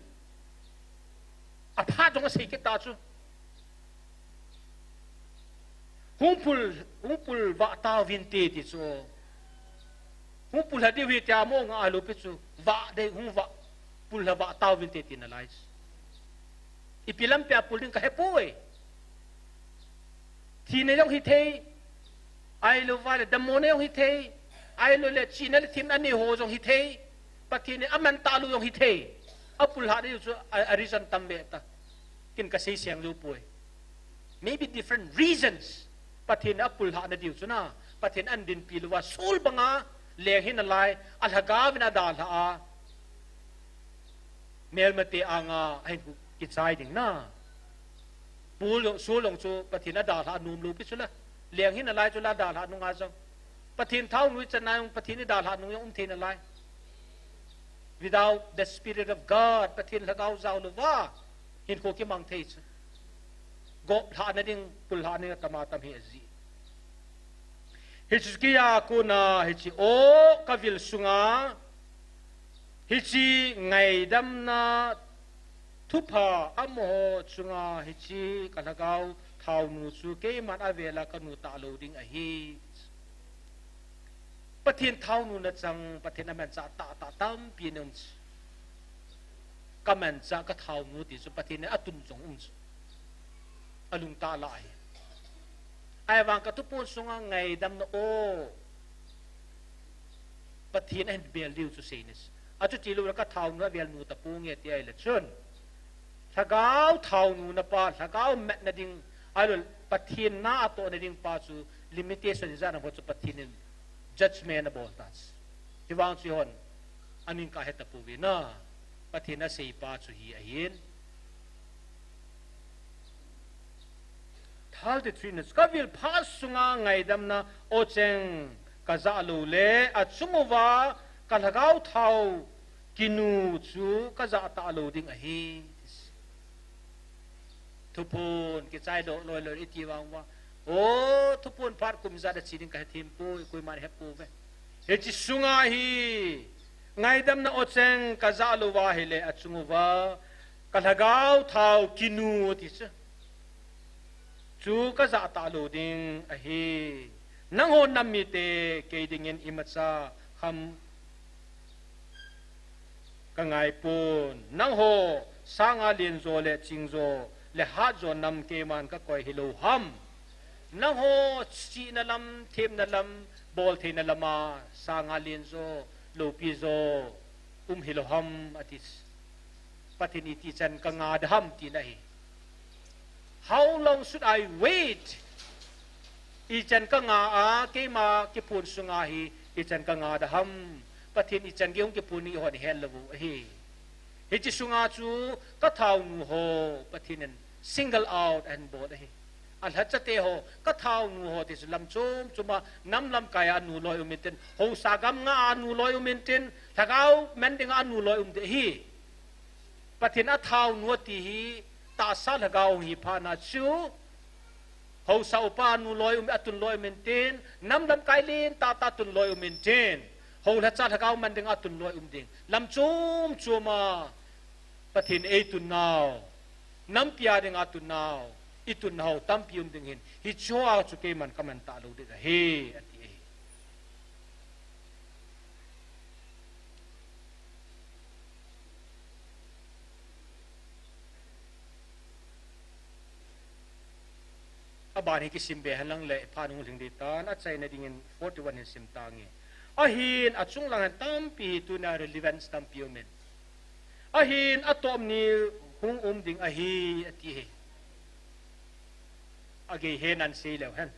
Aphat jong asei kit ta chu. Hung pul, hung pul vah tauvin te ti chu. Hung pul lha diu hi tia mo nga lou pi chu. Vah dei hung vah. Pul lha vah tauvin te tina lai. Ipi lampi a pul ding kahepoi. Thina jong hithei. Ahilouva le damna jong hithei. Ahilou le chihna le themna nei ho jong hithei. Pathen in aman talou jong hithei. Apul lhah diu chu a, a reason tam ve ta. Ken kasei seng jou poi. Maybe different reasons. Pathen in apul lhah na diu chu na. Pathen in ahin dinpi louva, Saul banga leng hina lai, alhagao vin adalhah a. Melmate anga ahin kichai ding na. Paul jong, Saul jong chu Pathen in adalhah nom lou pi chu la. Leng hina lai chu la adalhah nunga jong. Pathen thaonu ichan na jong Pathen idalhah nung jong um thei nalai. Without the Spirit of God, Pathen lhagao jao louva, hinkho kimang thei chu. Gop lhah na ding, pul lhah na ding atama tam hi aji. Hiche kia kona, hiche o kavil sunga, hiche ngaidamna thupha amaho chunga hiche kalhagao thaonu chu keiman avela kanu talou ding ahi. Pathen thaonu nachang, Pathen amanchah tahtah tampi ana um chu. Kamanchah kathaonu ti chu Pathen in atun jong um chu. Alungtah lah ahi. Ahivang kathupon sunga ngaidamna o Pathen ahin bel diu chu seina chu. Achuti loule kathaonu avel nu taponge ti ahile chun. Lhagao thaonu napa, lhagao matna ding, ahilou Pathen na atohna ding pa chu limitation ijat ham chu Pathen in judgment abol ta chu. Hivang chu eihon aning kahe tapouvin na, Pathen asei pa chu hi ahin. Thirty-three na, kavil phat sunga ngaidamna ocheng kajah loule, achung uva kalhagao thao kinu chu kajah talou ding ahi. Thuphon kichai loi loi iti vang uva. O, thuphon phat kum ijat a che ding kahe thempoi, koiman hepouve. Hiche sunga hi ngaidamna ocheng kajah louva ahile achung uva kalhagao thao kinu ti chu. Chu kajah talou ding ahi. Nangho nam mite kei dingin imacha ham kangaipon. Nangho sanga lenjo le chingjo le hatjo nam keiman kakoi hilou ham. Nangho chihna lam, themna lam, boltheina lama sanga lenjo, loupi jo um hilou ham ati. Pathen in iti chan kanga da ham tina ahi. How long should I wait? Ichan kanga a, keima kiphon sunga hi, ichan kanga da ham. Pathen ichan gei hung kiphon ding eihon ihel lou u ahi. Hiche sunga chu kathaonu ho, Pathen in single out ahin bol ahi. Alhachate ho, kathaonu ho ti chu lam chom choma, nam lamkai a anu loi um intin, haosa gam nga a anu loi um intin, lhagao man dinga anu loi um ding ahi. Pathen athaonu ati hi tahsa lhagao hi phat na chu. Haosa upa anu loi um, atun loi um intin, nam lamkai lentah tah atun loi um intin, hou lhacha lhagao man dinga atun loi um ding. Lam chom choma Pathen eitun nau, nampi a dinga atun nau, itun nau tampi um ding ahin, hicheho a chu keiman kaman talou ding ahi, ati ahi. Aban hi kisim be hen lang le, phat hung lhing ding tan, achaina dingin forty-one hin sim tange. Ahin, achung lang hin tampi hi tuna relevance tampi um in. Ahin, atom ni hung um ding ahi, ati hi. Agei he nan sei leu hen.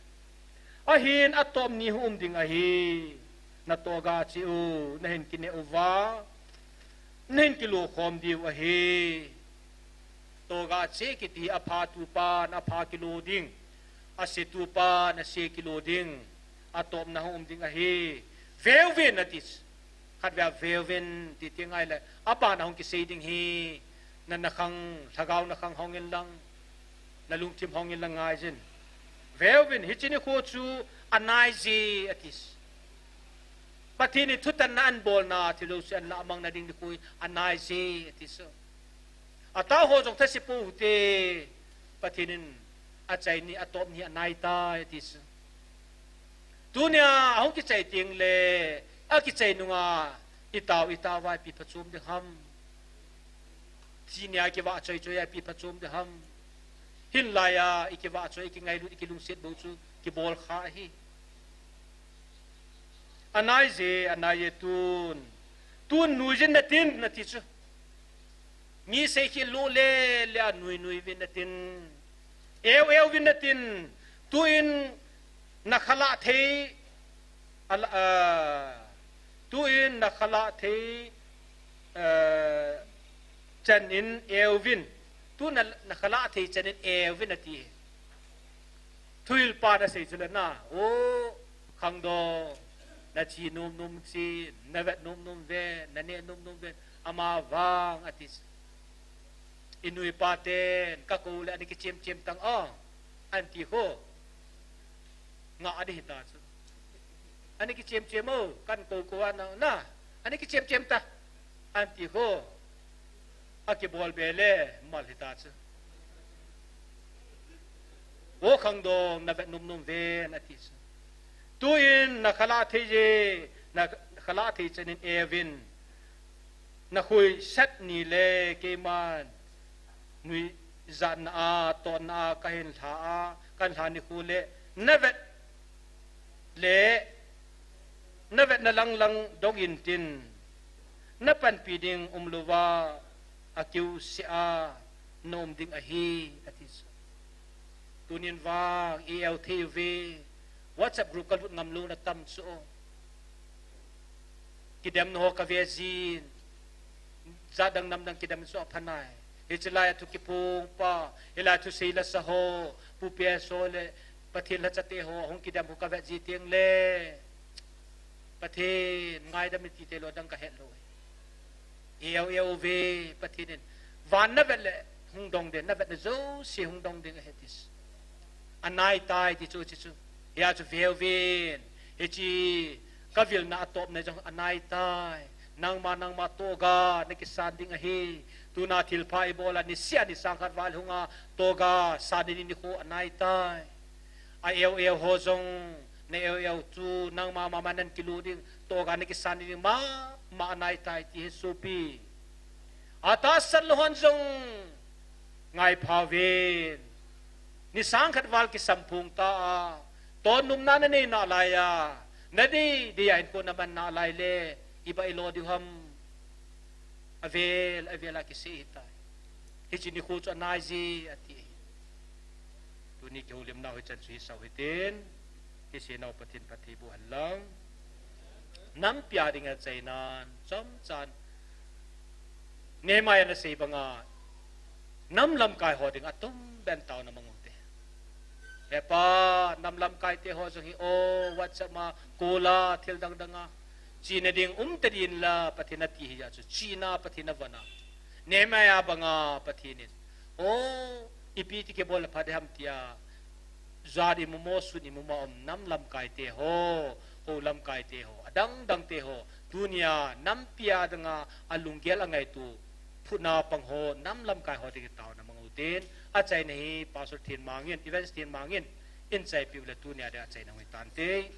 Ahin, atom ni hung um ding ahi. Natoh ga che u, nahin kineh uva, nahin kilo khom diu ahi. Toh ga che kiti hi apha tupan apha kilo ding, ase tupan ase kilo ding, atomna hung um ding ahi. Veuvin ati. Khatvei a veuvin ti teng ahile, aban a hung kisei ding hi, na, nakhang, lhagao nakhang hong in lang, nalungthim hong in lang ngaijin. Veuvin, hiche nikho chu anai je ati. Pathen in thutanna abolna, thil jouse alamangna ding nikho hi anai je ati chu. Atao ho jong thase pou hite, Pathen in achai ni, atom ni anai tai ati chu. Tunia ahung kichai teng le, akichai nunga itao, itao a ipi phachom ding ham. Chi nia kivah choi choi a ipi phachom ding ham. Hinlai a ikivah choi, ikingailut, ikilungset bou chu kibol kha ahi. Anai je, anai je tun. Tun nui jin natin nati chu. Mi seikhel lou le le a nui nui vin natin. Eu eu vin natin. Tuin nakhalah thei, ala, ah, tuin nakhalah thei, eh, chanin eu vin. Tu na, nakhalah thei chanin eu vin ati. Thuhilpa nasei chu le na, o, khangdong, nachi nom nom chi, navet nom nom ve, naneh nom nom ve, amavang ati. Inuipa ten, kakou le ana kichem chem tang o, anti ho. Nga adi hita chu. Ana kichem chem o, kan kou kou ana, na, ana kichem chem ta, anti ho. Akibol be le, mal hita chu. O khangdong, navet nom nom ven ati chu. Tuin nakhalah thei je, nakhalah thei chanin eu vin. Nakhui set ni le keiman nuijatna a, tonna a, kahin lha a, kan lha nikho le, navet le, navetna lang lang dong intin, napanpi ding umlouva, akiu se a, naum ding ahi, ati chu. Tunin vang, i eu thei uve, WhatsApp group kalut ngam louna tam chu. Kidemna ho kave jin, jat dang nam dang kidem chu aphanai. Hiche lai a thu kiphong pa, hilai thusei lasa ho, Pu P S ho le, Pathen lhacha te ho, hung kidem ho kavet ji teng le. Pathen, ngaidam in ti te lou dang kahet lou. Eu eu ve, Pathen in. Van navet le, hung dong ding, navetna jouse hung dong ding ahi ati chu. Anai tai ti chu, ti chu. Hia chu veu vin. Hiche, kavilna atopna jong anai tai. Nangma, nangma toga, nakisan ding ahi. Tuna thilpha ibol a, nisih a, nisang khat val hunga, toga, san ni nikho anai tai. A eu eu ho jong, na eu eu chu, nangma mama nan kilu ding, toga nakisan ding, mama anai tai ti hi sopi. Atahsan lou hon jong, ngaipha uvin. Nisang khat val kisamphong ta a, tonnumna nanei nalai a, nadei dei a hinkho naman nalai le, iba ilo diu ham. Avel, avel a kisei hitai. Hiche nikho chu anai je, ati. Tuni kihoulimnau hichan chu hisah u hitin, hiche nau Pathen phatthei boh hen lang. Nampi a dinga chainan, chomchan. Nehemiah in asei banga, nam lamkai ho dinga atum ben taona mang u hite. He Pa, nam lamkai te ho jong hi, o, WhatsApp ma, call a, thil dang dang a. Chihna ding um tadin la, Pathen ati hi a chu, chihna Pathen avon a. Nehemiah banga Pathen in, o, ipi ti kibol le pha ding ham tia, jan imu mo, sun imu mo a um nam lamkai te ho, hou lamkai te ho, adang dang te ho, tunia nampi a dinga alunggel angaito, phutna pang ho, nam lamkai ho dinga taona mang u hitin, achaina hi Pastor Thenmang in, Evans Thenmang in, in chaipiu le tunia dinga achaina hung hi tante.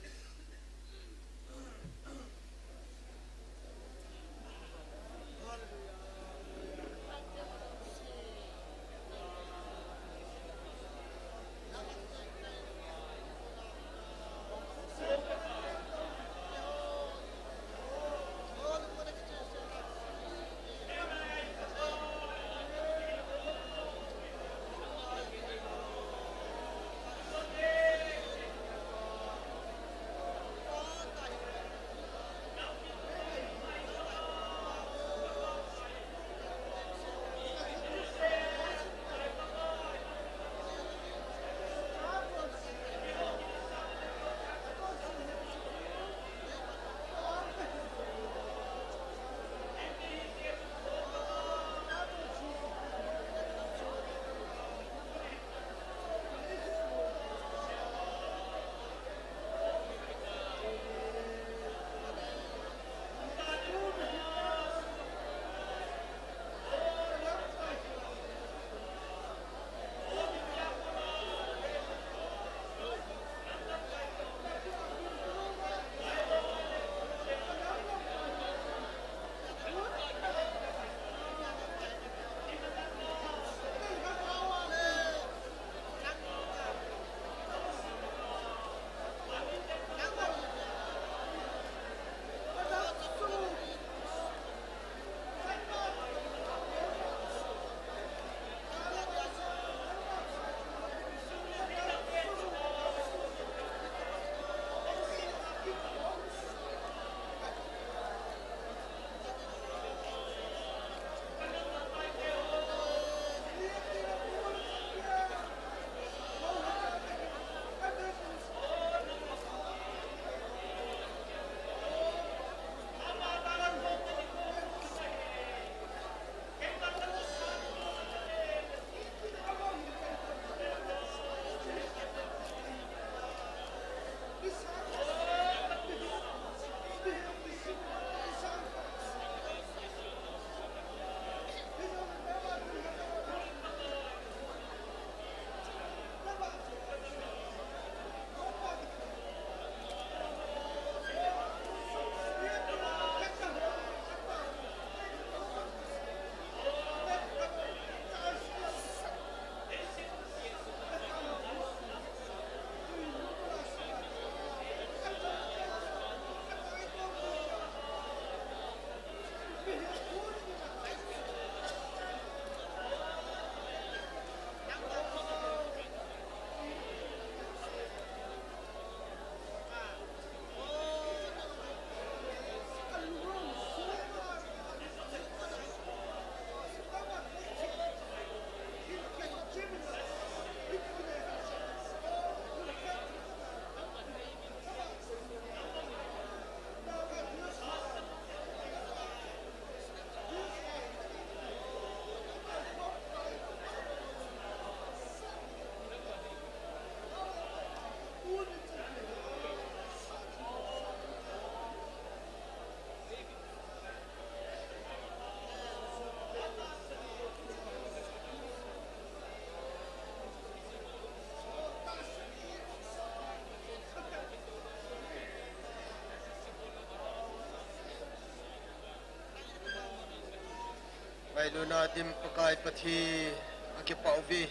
Ngailutna dim Pakai Pathen, akipah uve.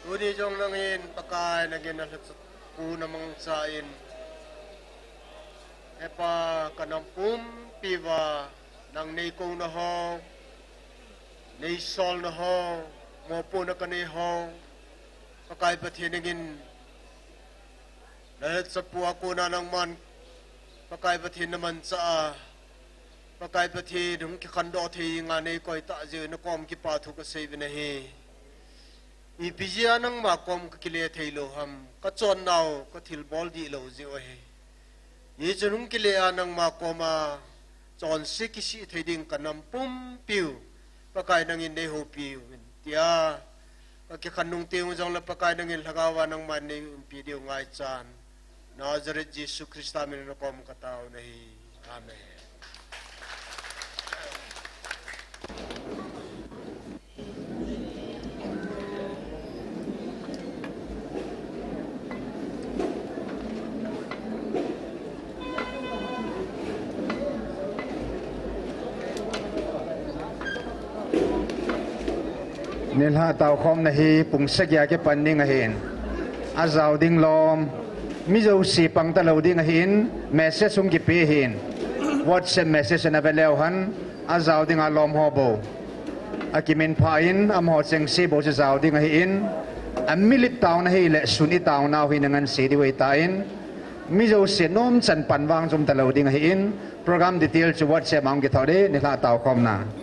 Tuni jong nangin Pakai nangin nalhacha pu namangcha in, Hepa, kanam pumpi uva nang neikouna ho, neisolna ho, mopohna kanei ho, Pakai Pathen nangin nalhacha pu a kona nangman Pakai Pathen namanchah a, Pakai Pathen hung kikhandoh thei dinga neikoi tah jeh u nakom kipathu kasei uvin ahi. Ipi jeh a nangma kom kakile theilou ham, kachonnau kathilbol dihlou jeh u ahi. Hichun hung kile a nangma koma chonse kisih thei ding kanam pumpiu Pakai nangin neihoupi uvin tia kakikhen nung teng u jongle Pakai nangin lhagao va nangman neiumpi diu ngaichan, Nazareth Jesu Christa min a nakom katao nahi. Amen. Nilhah taokhomna hi pung sagi a kipan ding ahin, ajao ding lom, mi jouse pang talou ding ahin, message hung kipe ahin, WhatsApp message ana veleu hen, ajao dinga lom ho bou akiminphah in, amaho chengse bou chu jao ding ahin, amilip taona hile sun itaonau hi nanganse diu ahitan, mi jouse nomchan pan vang chu um talou ding ahin, program detail chu WhatsApp a hung kithoh ding, nilhah taokhomna.